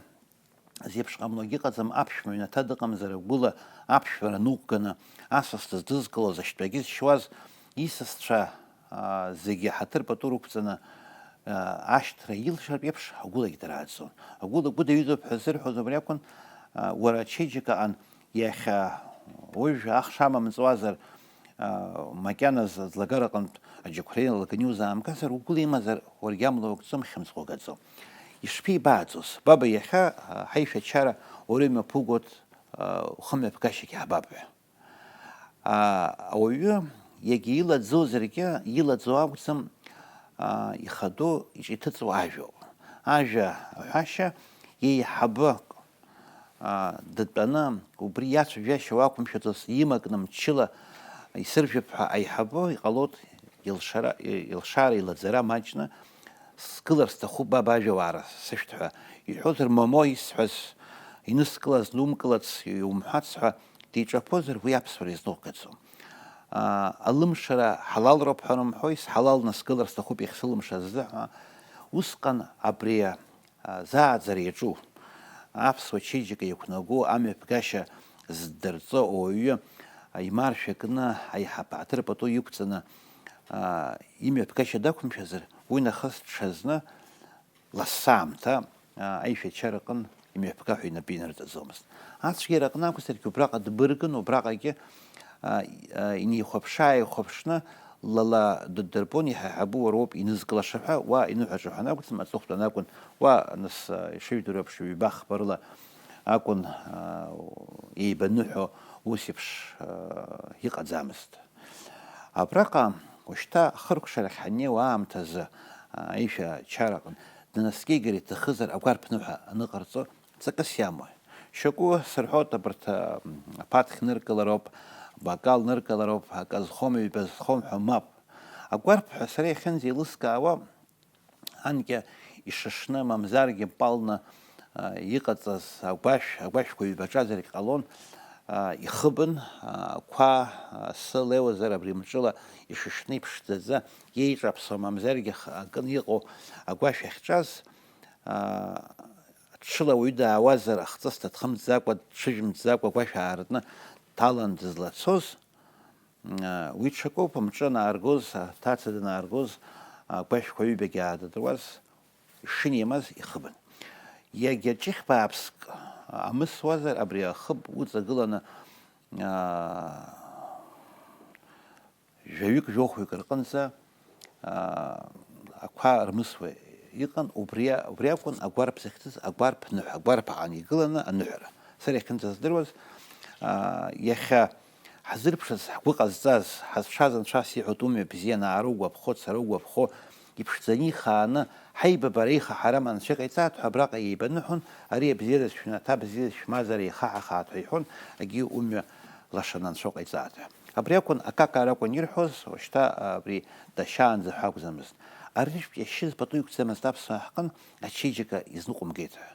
зеиԥш ҟамлогьы ыҟаӡам, аԥшәма ҩнаҭа дыҟамзар, агәыла аԥшәмара нуқәганы асас дыздызкылоз, ашьтәагьы зшьуаз исасцәа, аа, зегьы ҳаҭыр пату рықәҵаны, аа, ашьҭра илшартә еиԥш, агәылагь дарааӡон. Агәыла гәыдаҩызоуп ҳәа зырҳәоз убри акәын, аа, уара ачеиџьыка аан, иахьа уажә ахш амамҵуазар, аа, макьаназ аӡлагара аҟынтә аџьықәреи алагани узаамгазар, угәыла имазар, уаргьы амла уакӡом, хьымӡӷ угаӡом. Ишԥибааӡоз, баба, иахьа, аа, ҳаишәачара уара имҩаԥугоит, аа, ухымҩаԥгашьагь ҳабап ҳәа. Аа, ауаҩы иагьа илаӡозаргьы, илаӡо акәӡам, аа, ихадоу иҿы иҭыҵуа ажәоуп. Ажәа аҳәашьа еиҳабы, аа, дытәаны, убри иацәажәашьа уақәымшәаӡоз имакны мчыла исыржәып ҳәа аиҳабы иҟалоит илшара, илшара, илаӡара маҷны, сгылар сҭахуп, баб, ажәауаара сышәҭ ҳәа иҳәозар, момо исҳәаз, иныскылаз нумкылац, иумҳәац ҳәа диҿаԥозар, уи аԥсуара изныҟәгаӡом. Аа, алымшара ҳалалроуп ҳәа рымҳәои, сҳалалны сгылар сҭахуп иахьсылымшаз азы ҳәа. Усҟан абри, аа, зааӡара иаҿу аԥсуа чеиџьыка иқәнаго амҩаԥгашьа здырҵо ауаҩы, аа, имаршәа кны аиҳаб ҳаҭыр пату иқәҵаны, аа, имҩаԥгашьа дақәымшәазар, уи нахыс ҽазны лассы аамҭа, аа, аишәачара аҟын имҩаԥга ҳәа инапы инарҵаӡомызт. Ацәгьара аҟны акәзаргьы убраҟа дбыргын, убраҟагьы, аа, и-, аа, инеихәаԥшы-ааихәаԥшны, лала дыддырбон, иҳаиҳабу уара уоуп инызкылаша ҳәа, уа иныҳәаҿа ҳәа анакәӡам, аҵыхәтәан акәын, уа, нас, аа, ишыжәдыруа еиԥш, ҩба-хԥа рыла акәын, аа, еибаныҳәо, ус еиԥш, аа, иҟаӡамызт. Абраҟа, ушьҭа хыркәшарахь ҳаннеиуа аамҭазы, аа, аишәачараҟны, днаскьеигар иҭахызар агәарԥныҳәа аныҟарҵо ҵакыс иамои? Шьоукы сырҳәоит абарҭ, м, аԥаҭхь ныркылароуп, абокал ныркылароуп, акы азхом, ҩба зхом ҳәа мап. Агәарԥ ҳәа сара иахьынӡеилыскаауа, анкьа ишышны, мамзаргьы палны, а, иҟаҵаз агәашә, агәашәқәа ҩбаҿазаргь ҟалон, а, ихыбын, а, ақәа, а, асы леиуазар абри мҿыла ишышны иԥшӡаӡа иеиҿаԥсо, мамзаргьы х-, акын иҟоу агәашә ахьҿаз, а, ҽыла уаҩы даауазар, ахҵысҭа дхымҵӡакәа, дҽыжәымҵӡакәа агәашә аартны дҭалан дызлацоз, уи ҽакоуп, амҿы анааргоз, аҭаца данааргоз, агәашәқәа ҩбагьы аадыруаз, ишынеимаз ихыбын. Иагьа ҷыхь бааԥск амысуазар, абри ахыб уҵагыланы, аа, жәаҩык-жәохәҩык рҟынӡа, аа, ақәа рмысуа иҟан, убри, убри акәын агәарԥ захьӡыз, агәарԥ ныҳәа, агәарԥ аан игыланы аныҳәара. Сара иахьынӡаздыруаз, аа, иахьа ҳзырԥшыз, ҳгәы ҟазҵаз, ҳазшаз Анцәа сиҳәоит, умҩа бзиа, наарыугәаԥхо, царугәаԥхо, иԥшӡаны ихааны, ҳаибабара ихаҳарам Анцәа иҟаиҵааит ҳәа абраҟа еибаныҳәон, ари абзиараз шәнаҭа, абзиараз шәмазара еихаҳахааит ҳәа иҳәон, агьи умҩа лашаны Анцәа уҟаиҵааит ҳәа. Абри акәын, акака ракәын ирҳәоз, уажәшьҭа абри дашьаанӡа ҳәа акәӡамызт. Арыжәтә иашьыз пату иқәӡамызт аԥсуаа ҳҟын, ачеиџьыка изныҟәымгеит ҳәа.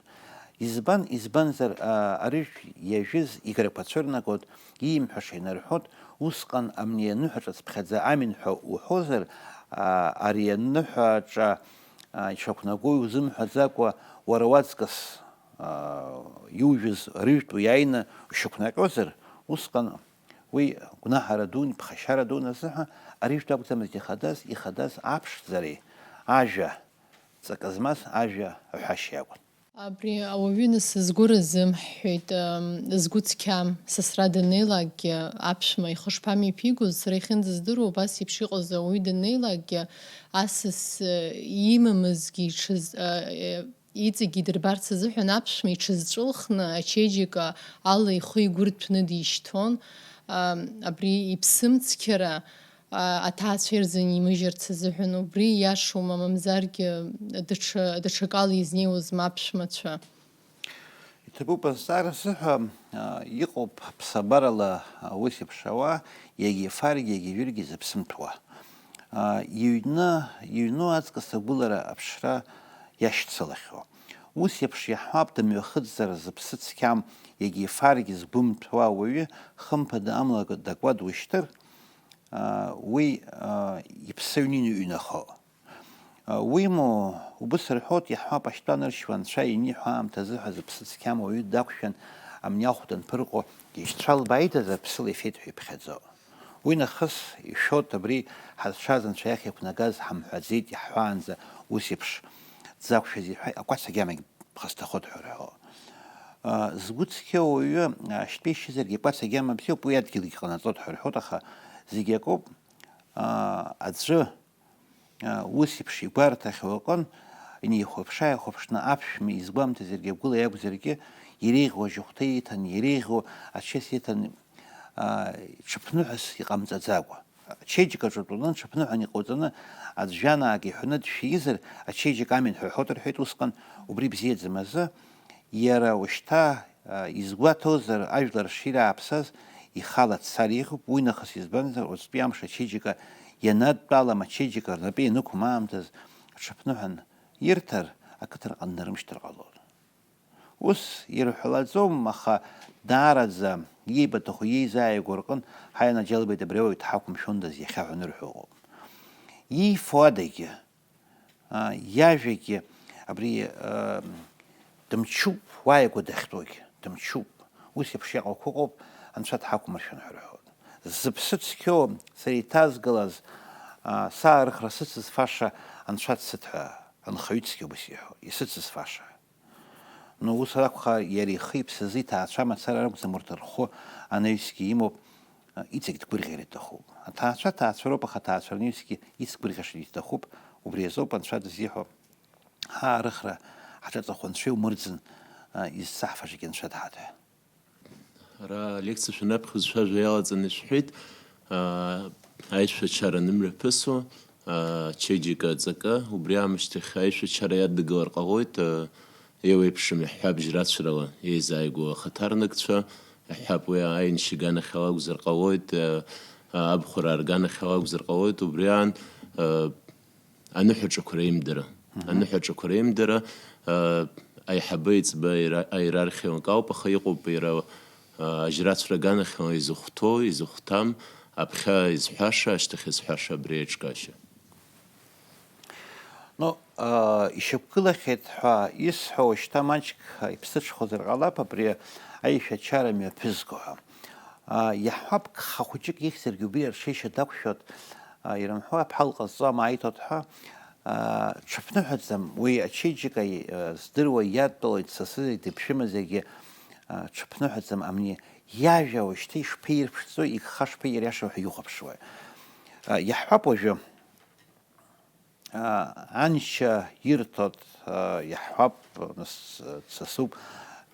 Избан, избанзар, а, арыжәтә иажәыз играқәа цәырнагоит, иимҳәаша инарҳәоит, усҟан амни аныҳәаҿа цыԥхьаӡа амин ҳәа уҳәозар, а, ари аныҳәаҿа, а, ишақәнаго иузымҳәаӡакәа, уара уаҵкыс, а, иужәыз арыжәтә уиааины ушьақәнаҟьозар, усҟан уи гәнаҳара дун, ԥхашьара дун азыҳәа арыжәтә акәӡамызт ихадаз, ихадаз аԥшӡареи ажәа, ҵакы змаз ажәа аҳәашьа иакәын. Абри ауаҩы нас згәы рзымҳәҳәеит, ам, згәы цқьам, сасра даннеилакгьы аԥшәма ихы шԥамиԥигоз, сара ихьынӡаздыруа, убас еиԥш иҟаз ауаҩы даннеилакгьы асас, э, имамызгьы иҽыз-, а, э, иҵегьы идырбарц азыҳәан аԥшәма иҽызҵәылхны ачеиџьыка ала ихы игәы рҭәны дишьҭуан. Ам, абри иԥсымцқьара, а, аҭаацәа ирзынимыжьырц азыҳәан, убри иашоума, мамзаргьы даҽа, даҽакала изнеиуазма аԥшәмацәа? Иҭабуп азҵаара сыҳәа, а, иҟоуп ԥсабарала, а, ус еиԥш ауаа, иагьа ифаргьы, иагьа ижәыргьы зыԥсымҭәуа. А, иҩны, иҩну аҵкыс агәылара аԥшра иашьцылахьоу. Ус еиԥш иаҳҳәап, дымҩахыҵзар зыԥсы цқьам, иагьа ифаргьы згәы мҭәуа ауаҩы, хымԥада амла дакуа душьҭыр, а, уи, а, иԥсы аҩнины иҩнахо. А, уимоу, убыс рҳәоит, иаҳҳәап, ашьтәа ныршьуа анцәа иниҳәо аамҭазы ҳәа зыԥсы цқьам уаҩы дақәшәан, амни ахә данԥырҟо, ишьцәа лбааидазар ԥсыла ифеит ҳәа иԥхьаӡо. Уи нахыс ишәоит, абри ҳазшаз анцәа иахь иақәнагаз ҳамҳәаӡеит, иаҳҳәаанӡа ус еиԥш дзақәшәаз иҳәа, акәац агьамагь ԥхасҭахоит ҳәа рҳәо. А, згәы цқьоу ауаҩы, а, шьтәа ишьызаргьы акәац агьама бзиоуп, уи адгьылгьы ҟанаҵоит ҳәа рҳәоит, аха зегь акоуп, а, аӡәы, а, ус еиԥш игәарҭахьоу аҟын инеихәаԥшы-ааихәаԥшны аԥшәма изгәамҭазаргьы, агәыла иакәзаргьы, иреиӷьу ажьыхәҭа иҭан, иреиӷьу ачыс иҭан, а, ҽыԥныҳәас иҟамҵаӡакәа. Ачеиџьыка аҿы дтәаны, ҽыԥныҳәан иҟауҵаны, аӡә жәанаак иҳәаны дшәизар, ачеиџьыка амин ҳәа ҳәоит рҳәеит усҟан, убри бзиаӡам азы, иара ушьҭа, а, изгәаҭозар, ажәлар ширааԥсаз, ихала дцар еиӷьуп, уи нахыс избанзар, уаҵәтәи амш ачеиџьыка ианадтәалам, ачеиџьыка рнапы ианықәым аамҭаз, аҽыԥныҳәан ирҭар, ақыҭараҟа днарымшьҭыр ҟалон. Ус ирҳәалаӡом, аха даараӡа иибаҭаху иеизааигәоу рҟын ҳанаџьалбеит, абри ауаҩ дҳақәымшәондаз иахьа ҳәа анырҳәо ыҟоуп. Иифо адагьы, а, иажәагьы абри, а, дымчуп, уааигәа дахьтәоугьы дымчуп. Ус еиԥш иҟақәоу ыҟоуп, Анцәа дҳақәмыршәан ҳәа рҳәоит. Зыԥсы цқьоу, сара иҭазгалаз, а, саарыхра сыцызфаша Анцәа дсыҭ ҳәа анхаҩы цқьа убас иҳәо, исыцызфаша. Ну, ус акәха, иара ихы-иԥсазы иҭаацәа мацара ракәӡам, урҭ рхәы анаҩсгьы имоуп, иҵегь дгәырӷьар иҭахуп. Аҭаацәа ҭаацәароуп, аха аҭаацәа рнаҩсгьы ицгәырӷьаша иҭахуп, убри азоуп Анцәа дызиҳәо, ҳаарыхра ҳаҿаҵахәы Анцәа иумырӡын, изцаҳфашагьы Анцәа дҳаҭ ҳәа. Ара алекциа шәанаԥхьоз шәажәа иалаҵаны ишәҳәеит, аа, аишәачара анымҩаԥысуа, аа, ачеиџьыка аҵакы, убри аамышьҭахь аишәачара иаднакылар ҟалоит, аа, еиуеиԥшым иаҳҳәап, жьрацәрала еизааигәоу ахаҭарнакцәа, иаҳҳәап, уи аиншьа аганахьала акәзар ҟалоит, аа, абхәараа рганахьала акәзар ҟалоит, убри аан, аа, аныҳәаҿақәа реимдара. Мгм. Аныҳәаҿақәа реимдара, а, аиҳабы еиҵбы аира-, аиерархиа акы ауп, аха иҟоуп иара, а, ажьрацәра аганахьала изыхәҭоу, изыхәҭам, аԥхьа изҳәаша, ашьҭахь изҳәаша абри аиҿкаашьа. Ну, а, ишьақәгылахьеит ҳәа исҳәо, шьҭа маҷк иԥсыҽхозар ҟалап, абри аишәачара мҩаԥызго ҳәа. А, иаҳҳәап, гха хәыҷык ихьзаргьы убри арҽеишьа дақәшәот, а, ирымҳәо аԥҳал ҟазҵо амаа иҭот ҳәа, Ҽыԥныҳәаӡам, уи ачеиџьыка здыруа иадтәалоит, дсасызаргьы дыԥшәымазаргьы, ҽыԥныҳәаӡам, амни иажәа уажәшьҭа ишԥаирԥшӡо, игха шԥаириашо ҳәа ихәаԥшуа. Иаҳҳәап уажәы, аншьа ирҭоит, иаҳҳәап, нас дсасуп,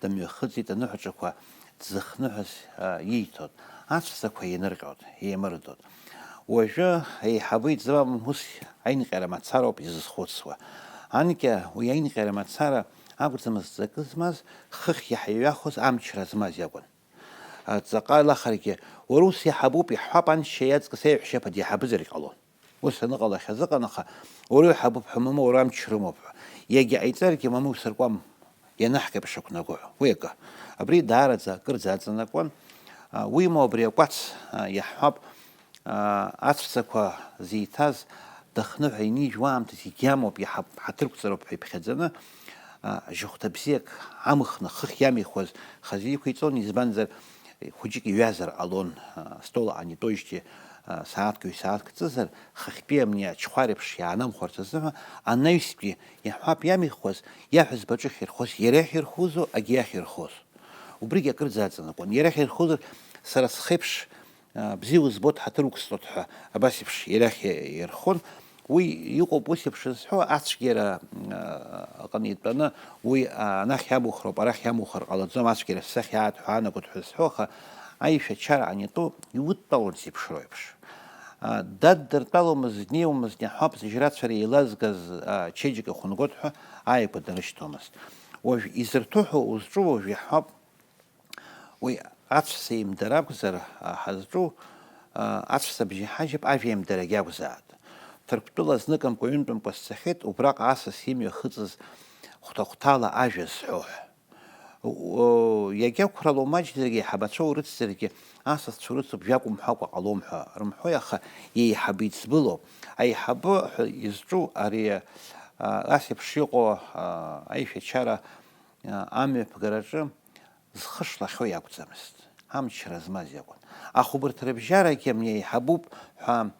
дымҩахыҵит, аныҳәаҿақәа дзыхныҳәаз ииҭоит, ацәаӡақәа ианырҟьоит, еимырдоит. Уажәы еиҳабы иӡбам ус аинҟьара мацароуп изызхәыцуа. Анкьа уи аинҟьара мацара акәӡамызт ҵакы змаз, хыхь иаҳа иҩахоз амчра змаз иакәын. Ҵаҟа илахаргьы, уара ус иаҳабуп, иаҳҳәап, аншьа иаҵкыс аиҳәшьаԥа деиҳабызаргь ҟалон. Ус аныҟалахьаз ыҟан, аха уара уиҳабуп ҳәа, мамоу, уара амч рымоуп ҳәа. Иагьа ҟаиҵаргьы, мамоу, сыркуам, ианаҳкьаԥш ақәнаго ҳәа. Уи акы. Абри даараӡа акырӡа аҵанакуан. А, уимоу, абри акәац, а, иаҳҳәап, а, ацәцақәа зиҭаз, дахныҳәа инижьуа аамҭазы егьамоуп, иаҳа ҳаҭырқәҵароуп ҳәа иԥхьаӡаны, а, жьыхәҭа бзиак амыхны, хыхь иамихуаз хазы иқәиҵон, избанзар, хәыҷык иҩазар ҟалон, а, стол аанитоижьҭеи, а, сааҭк-ҩ сааҭк ҵызар, хыхьтәи амни аҽхәар еиԥш иаанамхәарц азыҳәа, анаҩстәи иаҳҳәап иамихуаз, иаҳәызба аҿы ахьирхоз, иара иахьирхозу, агьи иахьирхоз. Убригьы акырӡа аҵанакуан. Иара иахьирхозар, сара схеиԥш, а, бзиа узбоит, ҳаҭыр уқәсҵоит ҳәа абас еиԥш иара иахь ирхон. Уи иҟоуп ус еиԥш зҳәо, ацәгьара, а, аҟны итәаны, уи, а, анахь иамухроуп, арахь иамухыр ҟалаӡом, ацәгьара сахьаат ҳәа аанагоит ҳәа зҳәо, аха аишәачара анитәу иудтәалон зеиԥшроу еиԥш. А, даддыртәаломызт, днеиуамызт, иаҳҳәап, зыжьрацәара еилазгаз, а, чеиџьыка хәынгоит ҳәа ааигәа днарышьҭуамызт. Уажә изырҭо ҳәа узҿу уажә иаҳҳәап, уи аҵәца еимдара акәзар, а, ҳазҿу, а, аҵәца бжьаҳажьып, ажәа еимдарагьы акәзаат. Ҭырқәтәыла зныкымкәа, ҩынтәымкәа сцахьеит, убраҟа асас имҩахыҵыз хәҭа-хәҭала ажәа зҳәо ҳәа. О, иагьа қәрала умаҷзаргьы, аиҳабацәа урыцзаргьы, асасцәа урыцуп, жәак умҳәакәа ҟалом ҳәа рымҳәои, аха еиҳабы иӡбылоуп. Аиҳабы ҳәа изҿу ари, а, ас еиԥш иҟоу, а, аишәачара, а, амҩаԥгараҿы зхы шлахьоу иакәӡамызт, амчра змаз иакәын. Аха убарҭ рыбжьарагьы амни еиҳабуп ҳәа,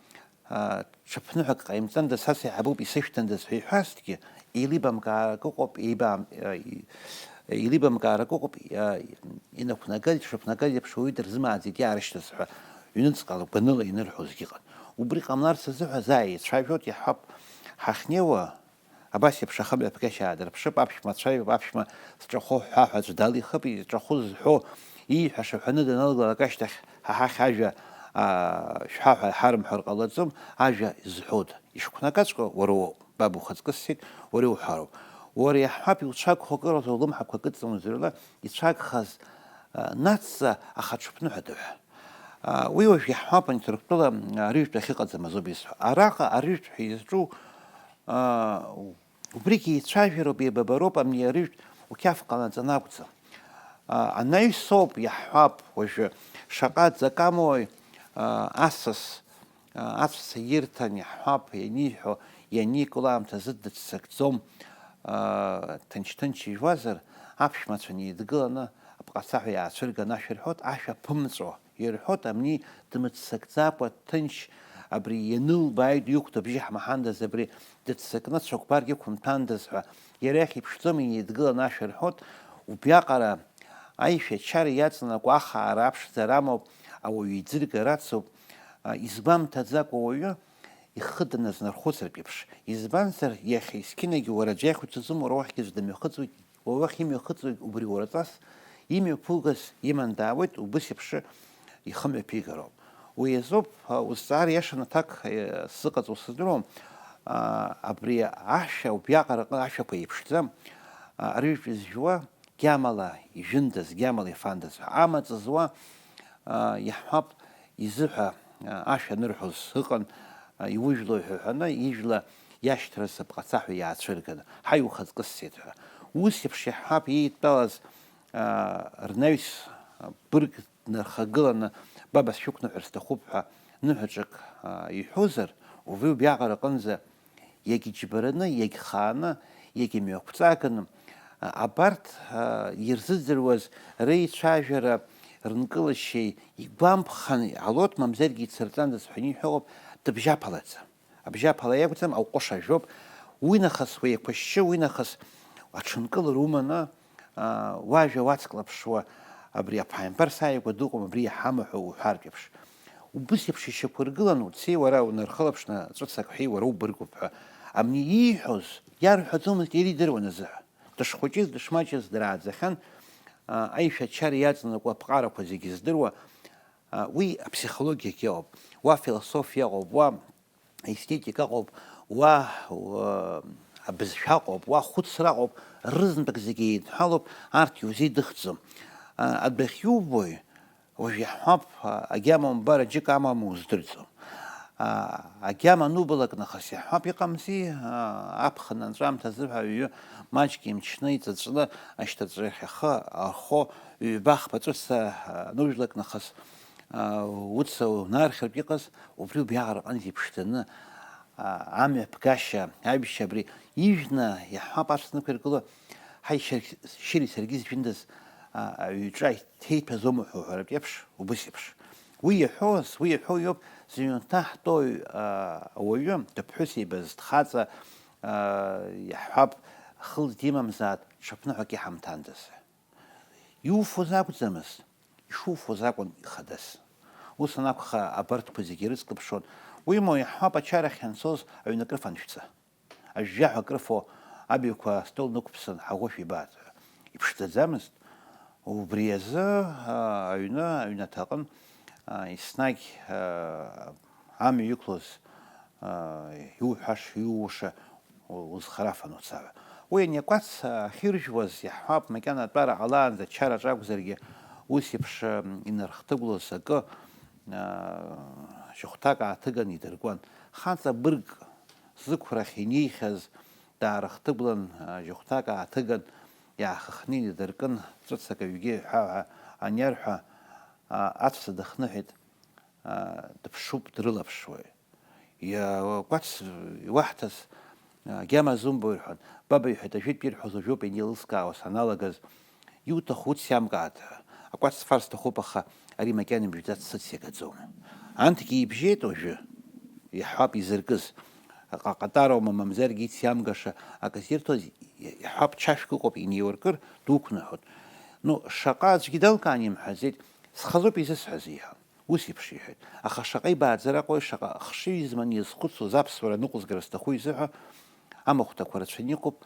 а, ҽыԥныҳәак ҟаимҵандаз, ас еиҳабуп, исышәҭандаз ҳәа иҳәазҭгьы, еилибамкаарак ыҟоуп, еибам-, а, и-, еилибамкаарак ыҟоуп, а, инақәнагаз, дшықәнагаз еиԥш уаҩы дырзымааӡеит иаарышьҭыз ҳәа, ҩныҵҟала гәаныла инырҳәозгьы ыҟан. Убри ҟамларц азыҳәа заа еицәажәоит, иаҳҳәап, ҳахьнеиуа, абас еиԥш ахымҩаԥгашьа аадырԥшып, аԥшәма дцәажәоуп, аԥшәма зҿахәы ҳәа ҳәа аӡә далихып, изҿахәы зҳәо, ииҳәаша ҳәаны даналгалак ашьҭахь ҳа ҳахь ажәа, аа, шәҳәа ҳәа ҳарымҳәар ҟалаӡом, ажәа зҳәода, ишқәнагаҵәҟьо уара уоуп, баб ухаҵкы ссеит, уара иуҳәароуп. Уара иаҳҳәап, иуцәагхо акыраамҭа улымҳақәа кыдҵаны узырла, ицәагхаз, а, нацҵа, аха ҽыԥныҳәада ҳәа. А, уи уажә иаҳҳәап, ани Ҭырқәтәыла, а, арыжәтә ахьыҟаӡам азоуп изҳәо. Араҟа арыжәтә ҳәа изҿу, а, убригьы еицәажәароуп, еибабароуп, амни арыжәтә уқьаф ҟанаҵаны акәӡам. А, анаҩс ауп, иаҳҳәап, уажәы шаҟа аӡакамои, а, асас, а, аҵәца ирҭан, иаҳҳәап, ианиҳәо, ианику аамҭазы дыццакӡом, а, ҭынч-ҭынч ижәуазар, аԥшәмацәа неидгыланы, апҟацаҳәа иаацәырганы ашәа рҳәоит, ашәа ԥымҵәо ирҳәоит, амни дмыццакӡакәа ҭынч абри ианылбааит, иқәтәа бжьы ҳмаҳандаз, абри дыццакны цәыкәбарк иқәымҭәандаз ҳәа, иара иахь иԥшӡом, инеидгыланы ашәа рҳәоит, убриаҟара аишәачара иаҵанакуа ахаара аԥшӡара амоуп, ауаҩы иӡыргара ацуп, а, изгәамҭаӡакәа уаҩы ихы даназнархәыцыртә еиԥш. Избанзар, иахьа есқьынагьы уара аӡәы иахь уцаӡом, уара уахьгьы аӡә дымҩахыҵуеит, уара уахь имҩахыҵуеит убри уара ҵас, имҩаԥугаз иман даауеит, убыс еиԥш ихымҩаԥигароуп. Уи азоуп, а, узҵаара иашаны аҭак, а, сзыҟаҵоу сыздыруам. А, абри ашәа убриаҟара аҟны ашәақәа еиԥшӡам. А, арыжәтә зжәуа гьамала ижәындаз, гьамала ифандаз ҳәа. Амаҵ зуа, а, иаҳҳәап, изыҳәа, а, ашәа анырҳәоз ыҟан, а, иужәлои ҳәа ҳәаны, ижәла иашьҭраз апҟацаҳәа иаацәырганы, ҳаи, ухаҵкы ссеит ҳәа. Ус еиԥш иаҳҳәап, иеидтәалаз, а, рнаҩс, а, бырг днархагыланы, баба сшәықәныҳәар сҭахуп ҳәа ныҳәаҿак, а, иҳәозар, убри убриаҟара аҟынӡа иагьыџьбараны, иагьхааны, иагьымҩақәҵаганы, а, абарҭ, а, ирзыӡырҩуаз реицәажәара рынкылашьеи игәамԥхан иҟалоит, мамзаргьы ицырҵандаз ҳәа иҳәалоуп, дыбжьаԥалаӡам. Абжьаԥала иакәӡам, аҟәыш ажәоуп. Уи нахыс, уи еиқәышьшьы, уи нахыс аҽынкылара уманы, уажәа уацклаԥшуа, абри аԥааимбар сааигәа дыҟоума, абри иҳамоу ҳәа уҳәартә еиԥш. Убыс еиԥш ишьақәыргылан уцеи уара унархылаԥшны ҵәыцак ҳәеи уара убыргуп ҳәа. Абни ииҳәоз иарҳәаӡомызт, иара идыруан азыҳәа. Дышхәыҷыз, дышмаҷыз драаӡахьан, аишәачара иаҵанакуа аԥҟарақәа зегьы здыруа, уи аԥсихологиагьы ыҟоуп, уа афилософиа ыҟоуп, уа аестетика ыҟоуп, уа абызшәа ыҟоуп, уа ахәыцра ыҟоуп, рызнапык зегьы еидҳәалоуп, арҭ иузеидыхӡом. Адәахьы иубои, уажә иаҳҳәап, агьама умбар, аџьыка амама уздырӡом. Агьама анубалак нахыс иаҳҳәап, иҟамзи, аԥхын анҵәамҭазы ҳәа аҩы маҷк имчны, иҵыҵәны, ашьҭаҵәрахь ахы архо, ҩба-хԥа ҵәыца анужәлак нахыс, уца унархьыртә иҟаз, убри убриаҟара аҟынӡа иԥшӡаны, амҩаԥгашьа, аҩшьа абри ижәны иаҳҳәап, аҵәца нықәиргыло, ҳаи, шьыри саргьы зжәындаз аҩҿа ҭеиҭәазоума ҳәа уҳәаратә еиԥш, убыс еиԥш. Уи иаҳәоз, уи иаҳәо иоуп, зыҩнҭа ҳтәоу ауаҩы, дыԥҳәыс еибаз дхаҵа, иаҳҳәап, хылҵ димамзааит, ҽыԥныҳәак иҳамҭандаз. Иуфоз акәӡамызт, ишуфоз акәын ихадаз. Ус анакәха, абарҭқәа зегьы ирыцклаԥшуан. Уимоу, иаҳҳәап, ачарахь ианцоз аҩны акрыфаншәҵа. Ажәжәаҳәа акрыфо абаҩқәа астол нықәԥсан, ҳаӷоушәа ибааит ҳәа. Иԥшӡаӡамызт. Убри азы, аа, аҩны, аҩнаҭаҟын, аа, еснагь, аа, амҩа иқәлоз, аа, иуҳәаша, иууша узхарафан уца ҳәа. Уи ани акәац ахьыржәуаз, иаҳҳәап, макьана атәара ҟалаанӡа ачараҿ акәзаргьы, ус еиԥш, м, инархҭыгәлоз акы, аа, шьыхәҭак ааҭыган идыркуан. Хаҵа бырг зықәрахь инеихьаз даарыхҭыгәлан, жьыхәҭак ааҭыган, иаахыхны инадыркын, ҵәыцак аҩгьы ҳәа-ҳәа аниарҳәа, аҵәца дыхныҳәеит, дыԥшуп, дрылаԥшуеит. Иа-, кәац, иуаҳҭаз, агьама зумбо, рҳәан. Баба, иҳәеит, ажәытә ирҳәоз уажәоуп ианеилыскаауа саналагаз, иуҭаху уциамкаат ҳәа. Акәац сфар сҭахуп, аха ари макьана имжәӡац сыциагаӡом. Анҭгьы ибжьеит уажәы, иаҳҳәап, изыркыз. Аҟаҟатароума, мамзаргьы ициамгаша акы зирҭоз, иаҳҳәап, ҽашәк ыҟоуп, инеиуркыр, дуқәныҳәоит. Ну, шаҟа аӡәгьы далкаан имҳәаӡеит, схазоуп изысҳәаз, иҳәа. Ус еиԥш иҳәеит. Аха шаҟа ибааӡараҟои, шаҟа ахшыҩ изманы иазхәыцуаз аԥсуара ныҟәызгара сҭаху изыҳәа, амахәҭақәа рацәаны иҟоуп,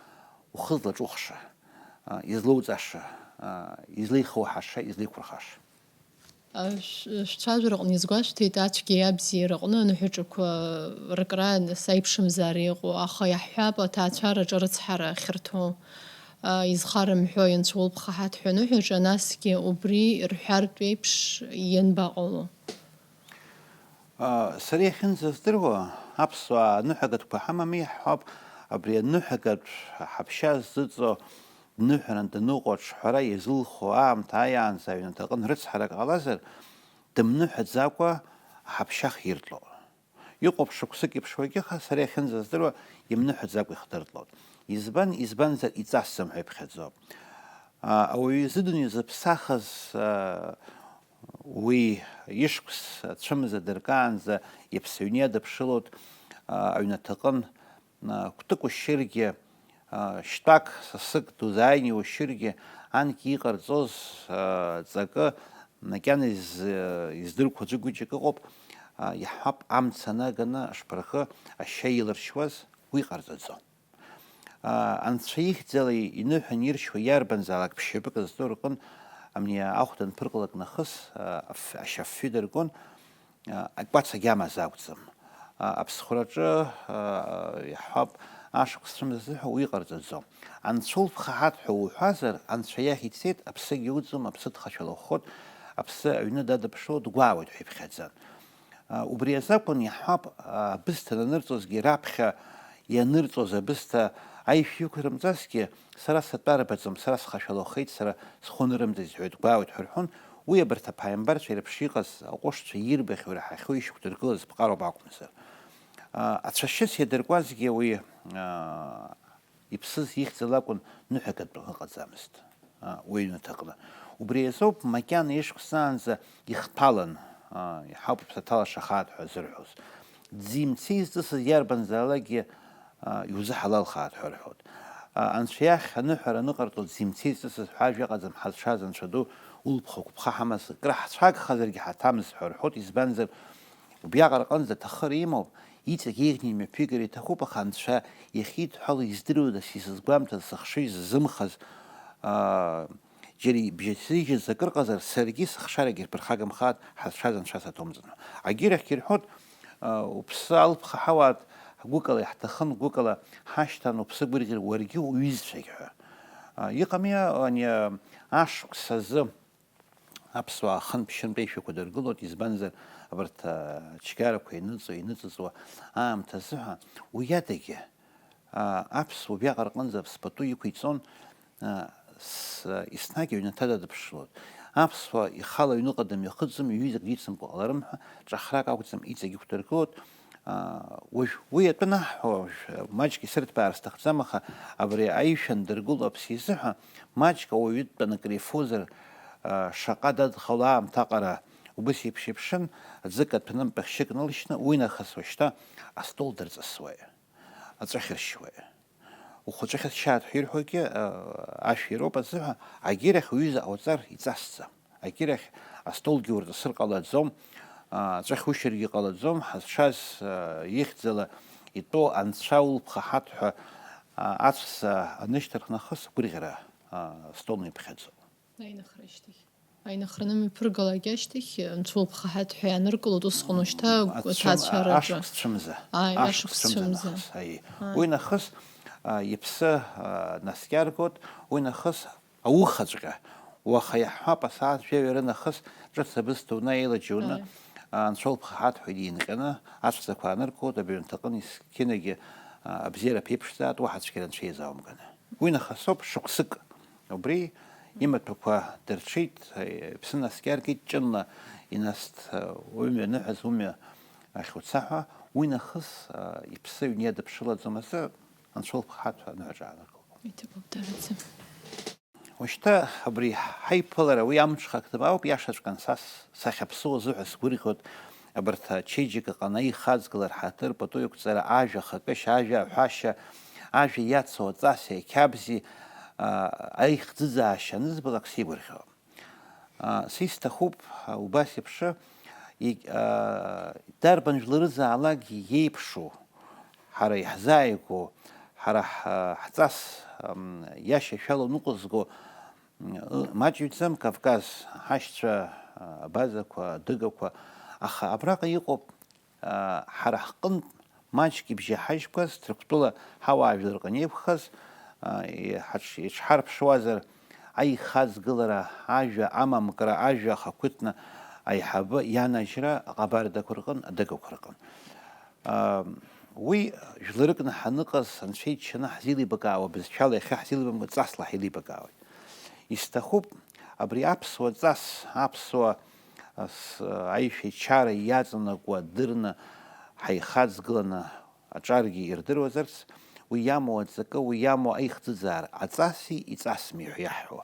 ухы злаҿухша, а, излоуҵаша, а, излеихоуҳаша, излеиқәырхаша. Ашә-, шәцәажәараҟны изгәашәҭеит ацәгьеи абзиеи рҟны аныҳәаҿақәа рыкраа саиԥшымзар иҟоу, аха иаҳҳәап, аҭаацәараҿы арыцҳара ахьырҭо, а, изхарымҳәо ианцәа улԥха ҳаҭ ҳәа аныҳәаҿа, насгьы убри рҳәартә еиԥш ианбаҟало? А, сара иахьынӡаздыруа, аԥсуаа аныҳәагатәқәа ҳамами, иаҳҳәап, абри аныҳәагатә ҳаԥшьа ззыҵо, дныҳәаран даныҟоу аҿҳәара иазылхо аамҭа ааиаанӡа аҩнаҭаҟын рыцҳарак ҟалазар, дымныҳәаӡакәа аҳаԥшьа хиртло. Иҟоуп шықәсык иԥшуагьы, аха сара иахьынӡаздыруа имныҳәаӡакәа ихдыртлоит. Избан, избанзар иҵасӡам ҳәа иԥхьаӡоуп. А, ауаҩы изы дунеи зыԥсахыз, а, уи ишықәс ацәымза дыркаанӡа иԥсыҩны иадыԥшылоит, а, аҩнаҭаҟын, а, кәтык ушьыргьы, а, шьтәак, сасык дузааин иушьыргьы, анкьа иҟарҵоз, а, ҵакы макьана из-, издырқәо аӡәы гәыҷык ыҟоуп, а, иаҳҳәап, амца анаганы ашԥырхы ашьа илыршьуаз, уи ҟарҵаӡом. А, анцәа ихьӡала иныҳәан иршьуа иарбанзаалак ԥшьҩыпык зҵоу рҟын амни ахә данԥырҟалак нахыс, а, аф-, ашьа афҩы дыргон, а, акәац агьама азы акәӡам. А, аԥсхәраҿы, а, иаҳҳәап, ашықәс цәымза азыҳәа уи ҟарҵаӡом. Анцәа улԥха ҳаҭ ҳәа уҳәазар, анцәа иахь ицеит, аԥсыгьы уӡом, аԥсы дхашәала ухоит, аԥсы аҩны дадыԥшыло дгәаауеит ҳәа иԥхьаӡан. А, убри азакәын иаҳҳәап, а, абысҭа ананырҵозгьы раԥхьа ианырҵоз абысҭа аишәа иқәырымҵазҭгьы, сара сатәарбаӡом, сара схашәалахеит, сара схәы нырымҵит, зҳәоит, гәаауеит ҳәа рҳәон. Уи абарҭ аԥааимбарцәа иреиԥш иҟаз аҟәышцәа ирбахьоу, ираҳахьоу, ишьақәдыргылаз ԥҟароуп акәымзар. А, ацәашьы иадыркуазгьы уи, а, иԥсыз ихьӡала акәын, ныҳәагатә ыҟаӡамызт, а, уи аҩнаҭаҟны. Убри азоуп макьана ишықәсаанӡа ихҭәалан, а, иҳауп аԥсаҭа лашахааит ҳәа зырҳәоз. Ӡи-мцеи зҵысыз иарбанзаалакгьы Иузыҳалалхааит ҳәа рҳәоит. Анцәа иахь аныҳәара аныҟарҵо дзимцеит ҵысыз ҳәа ажәа ыҟаӡам, ҳазшаз Анцәа ду, улԥха-угәыԥха ҳамаз, акры ҳцәагхазаргьы ҳаҭамыз ҳәа рҳәоит, избанзар, убриаҟара аҟынӡа аҭахыра имоуп, иҵегь еиӷьны имҩаԥигар иҭахуп, аха Анцәа иахьидҳәало издыруада, са исызгәамҭаз, сыхшыҩ ззымхаз, аа, џьара ибжьаҭзыжьыз акыр ҟазар, саргьы сыхшарагьы рԥырхагамхааит, ҳазшаз Анцәа саҭоумҵан ҳәа. Агьырахьгьы ирҳәоит, уԥсы алԥха ҳауааит, гәыкала иаҳҭахын, гәыкала ҳашьҭан, уԥсы гәырӷьар уаргьы уҩызцәагь ҳәа. Иҟами ани ашықәс азы аԥсуаа хынтә-ԥшьынтә аишәақәа дыргылоит, избанзар, абарҭ ачгарақәа иныҵуа, иныҵыҵуа аамҭа азыҳәа уи адагьы, аԥсуа убриаҟара рҟынӡа аԥс пату иқәиҵон, еснагь аҩнаҭа дадыԥшылоит. Аԥсуа ихала аҩныҟа дымҩахыҵӡом, ҩызак дицымкәа ҟаларым ҳәа ҿахрак акәӡам, иҵегь иқәдыргылоит. Уажә уи атәы анаҳҳәо, уажә маҷк исырҭбаар сҭахӡам, аха абри аишәа андыргыло аԥс изыҳәа, маҷк ауаҩытәтәан акрифозар, шаҟа дадхало аамҭа аҟара убыс еиԥш иԥшын, аӡы каҭәаны мпахьшьык нылшьны, уи нахыс уажәшьҭа астол дырҵысуеит. Аҵәы ахьыршьуеи? Ухәыҷы ахьыршьааит ҳәа ирҳәогьы, ашәа ироуп азыҳәа, агьырахь уҩыза ҟауҵар иҵасӡам. Агьырахь астолгьы урҵысыр ҟалаӡом, аҵәы ахьушьыргьы ҟалаӡом, ҳазшаз ихьӡала итәоу анцәа улԥха ҳаҭ ҳәа аҵәца анышьҭырх нахыс гәырӷьара астол иԥхьаӡо. Аиныхра ашьҭахь. Аиныхра анымҩаԥыргалак ашьҭахь, анцәа улԥха ҳаҭ ҳәа ианыркылоит, усҟан ушьҭа Ацәым-, аҭаацәараҿы. Ашықәс цәымза. Ааи, Ашықәс ашықәс цәымза цәымза. Нахыс, аиеи. Ааи. Уи нахыс, а, иԥсы, а, наскьаргоит, уи нахыс аухаҵәҟьа. Уаха иаҳҳәап, асааҭ жәаҩа рынахыс ҿыц абысҭа унаеилаџьуны, Ааи. а, анцәа улԥха ҳаҭ ҳәа инҟьаны, аҵәцақәа ааныркылоит, абри аҩнҭаҟын есқьынагьы, а, абзиара ԥеиԥшзаат, уаҳа цәгьара анцәа иазааумганы. Уи нахыс ауп шықәсык. Убри имаҭәақәа дырҽеит, иԥсы наскьаргеит, ҷынла инаст, умҩа аныҳәаз, умҩа ахь уца ҳәа, уи нахыс, иԥсы аҩны иадыԥшылаӡом азы, анцәа улԥха ҳаҭ ҳәа аныҳәаҿа ааныркылт. Иҭабуп, дараӡа. Уажәшьҭа абри ҳаиԥылара уи амҽхак ҭбаауп, иашаҵәҟьан са сахьаԥсуа азыҳәа сгәырӷьоит, абарҭ ачеиџьыка ҟаны аихаҵгылара ҳаҭыр пату иқәҵара, ажәа ахатәышьа, ажәа аҳәашьа, ажәа иацу аҵаси ақьабзи, аа, аихӡыӡаашьа анызбалак сигәырӷьо. Аа, са исҭахуп, аа, убас еиԥш, егь-, аа, дарбан жәларызаалак иеиԥшу, ҳара иаҳзааигәоу, ҳара ҳ-, ҳҵас, ам, иашьашәала уныҟәызго, Маҷҩӡам Кавказ, ҳашьцәа, абазақәа, адыгақәа, аха абраҟа иҟоуп, ҳара ҳҟынтә маҷк ибжьаҳажьқәаз, Ҭырқәтәыла ҳауаажәлар рҟны иқәхаз, иаҳаҽ-, иаҽҳарԥшуазар, аихаҵгылара, ажәа амамкра, ажәа ахақәиҭны аиҳабы ианажьра аҟабардақәа рҟын, адыгақәа рҟын. Уи жәларыкны ҳаныҟаз, Анцәа иччаны ҳзеилибакаауа бызшәала, иахьа ҳзеилибамкәа ҵасла ҳаилибакаауеит. Исҭахуп абри аԥсуа ҵас, аԥсуа, ас, аишәа ичара иаҵанакуа дырны ҳаихаҵгыланы аҿаргьы ирдыруазарц, уи иамоу аҵакы, уи иамоу аихӡыӡаара, аҵаси иҵасми ҳәа иаҳҳәо,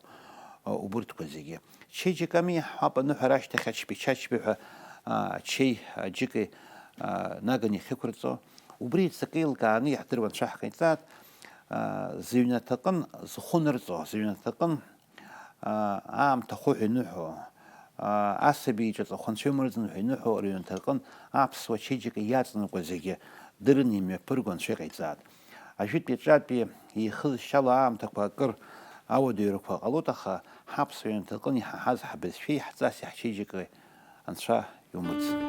убырҭқәа зегьы. Чеиџьыками иаҳҳәап, аныҳәара ашьҭахь ачби-чачби ҳәа, а, ачеи аџьыки, а, наганы иахьықәырҵо, убри иҵакы еилкааны иаҳдыруан, анцәа ҳҟаиҵааит, а, зыҩнаҭаҟын зхәы нырҵо, зыҩнаҭаҟын, а, аамҭа ахәы ҳәа иныҳәо, а, асаби иҿаҵахә анцәа иумырӡын ҳәа иныҳәо рыҩнаҭаҟын аԥсуа чеиџьыка иаҵанакуа зегьы дырны имҩаԥырго анцәа иҟаиҵааит. Ажәытәи аҿатәи еихызшьало аамҭақәа акыр ауадаҩрақәа ҟалоит, аха ҳаԥсуа ҩнаҭаҟын иҳаҳаз ҳбызшәеи ҳҵаси ҳчеиџьыкеи анцәа иумырӡын.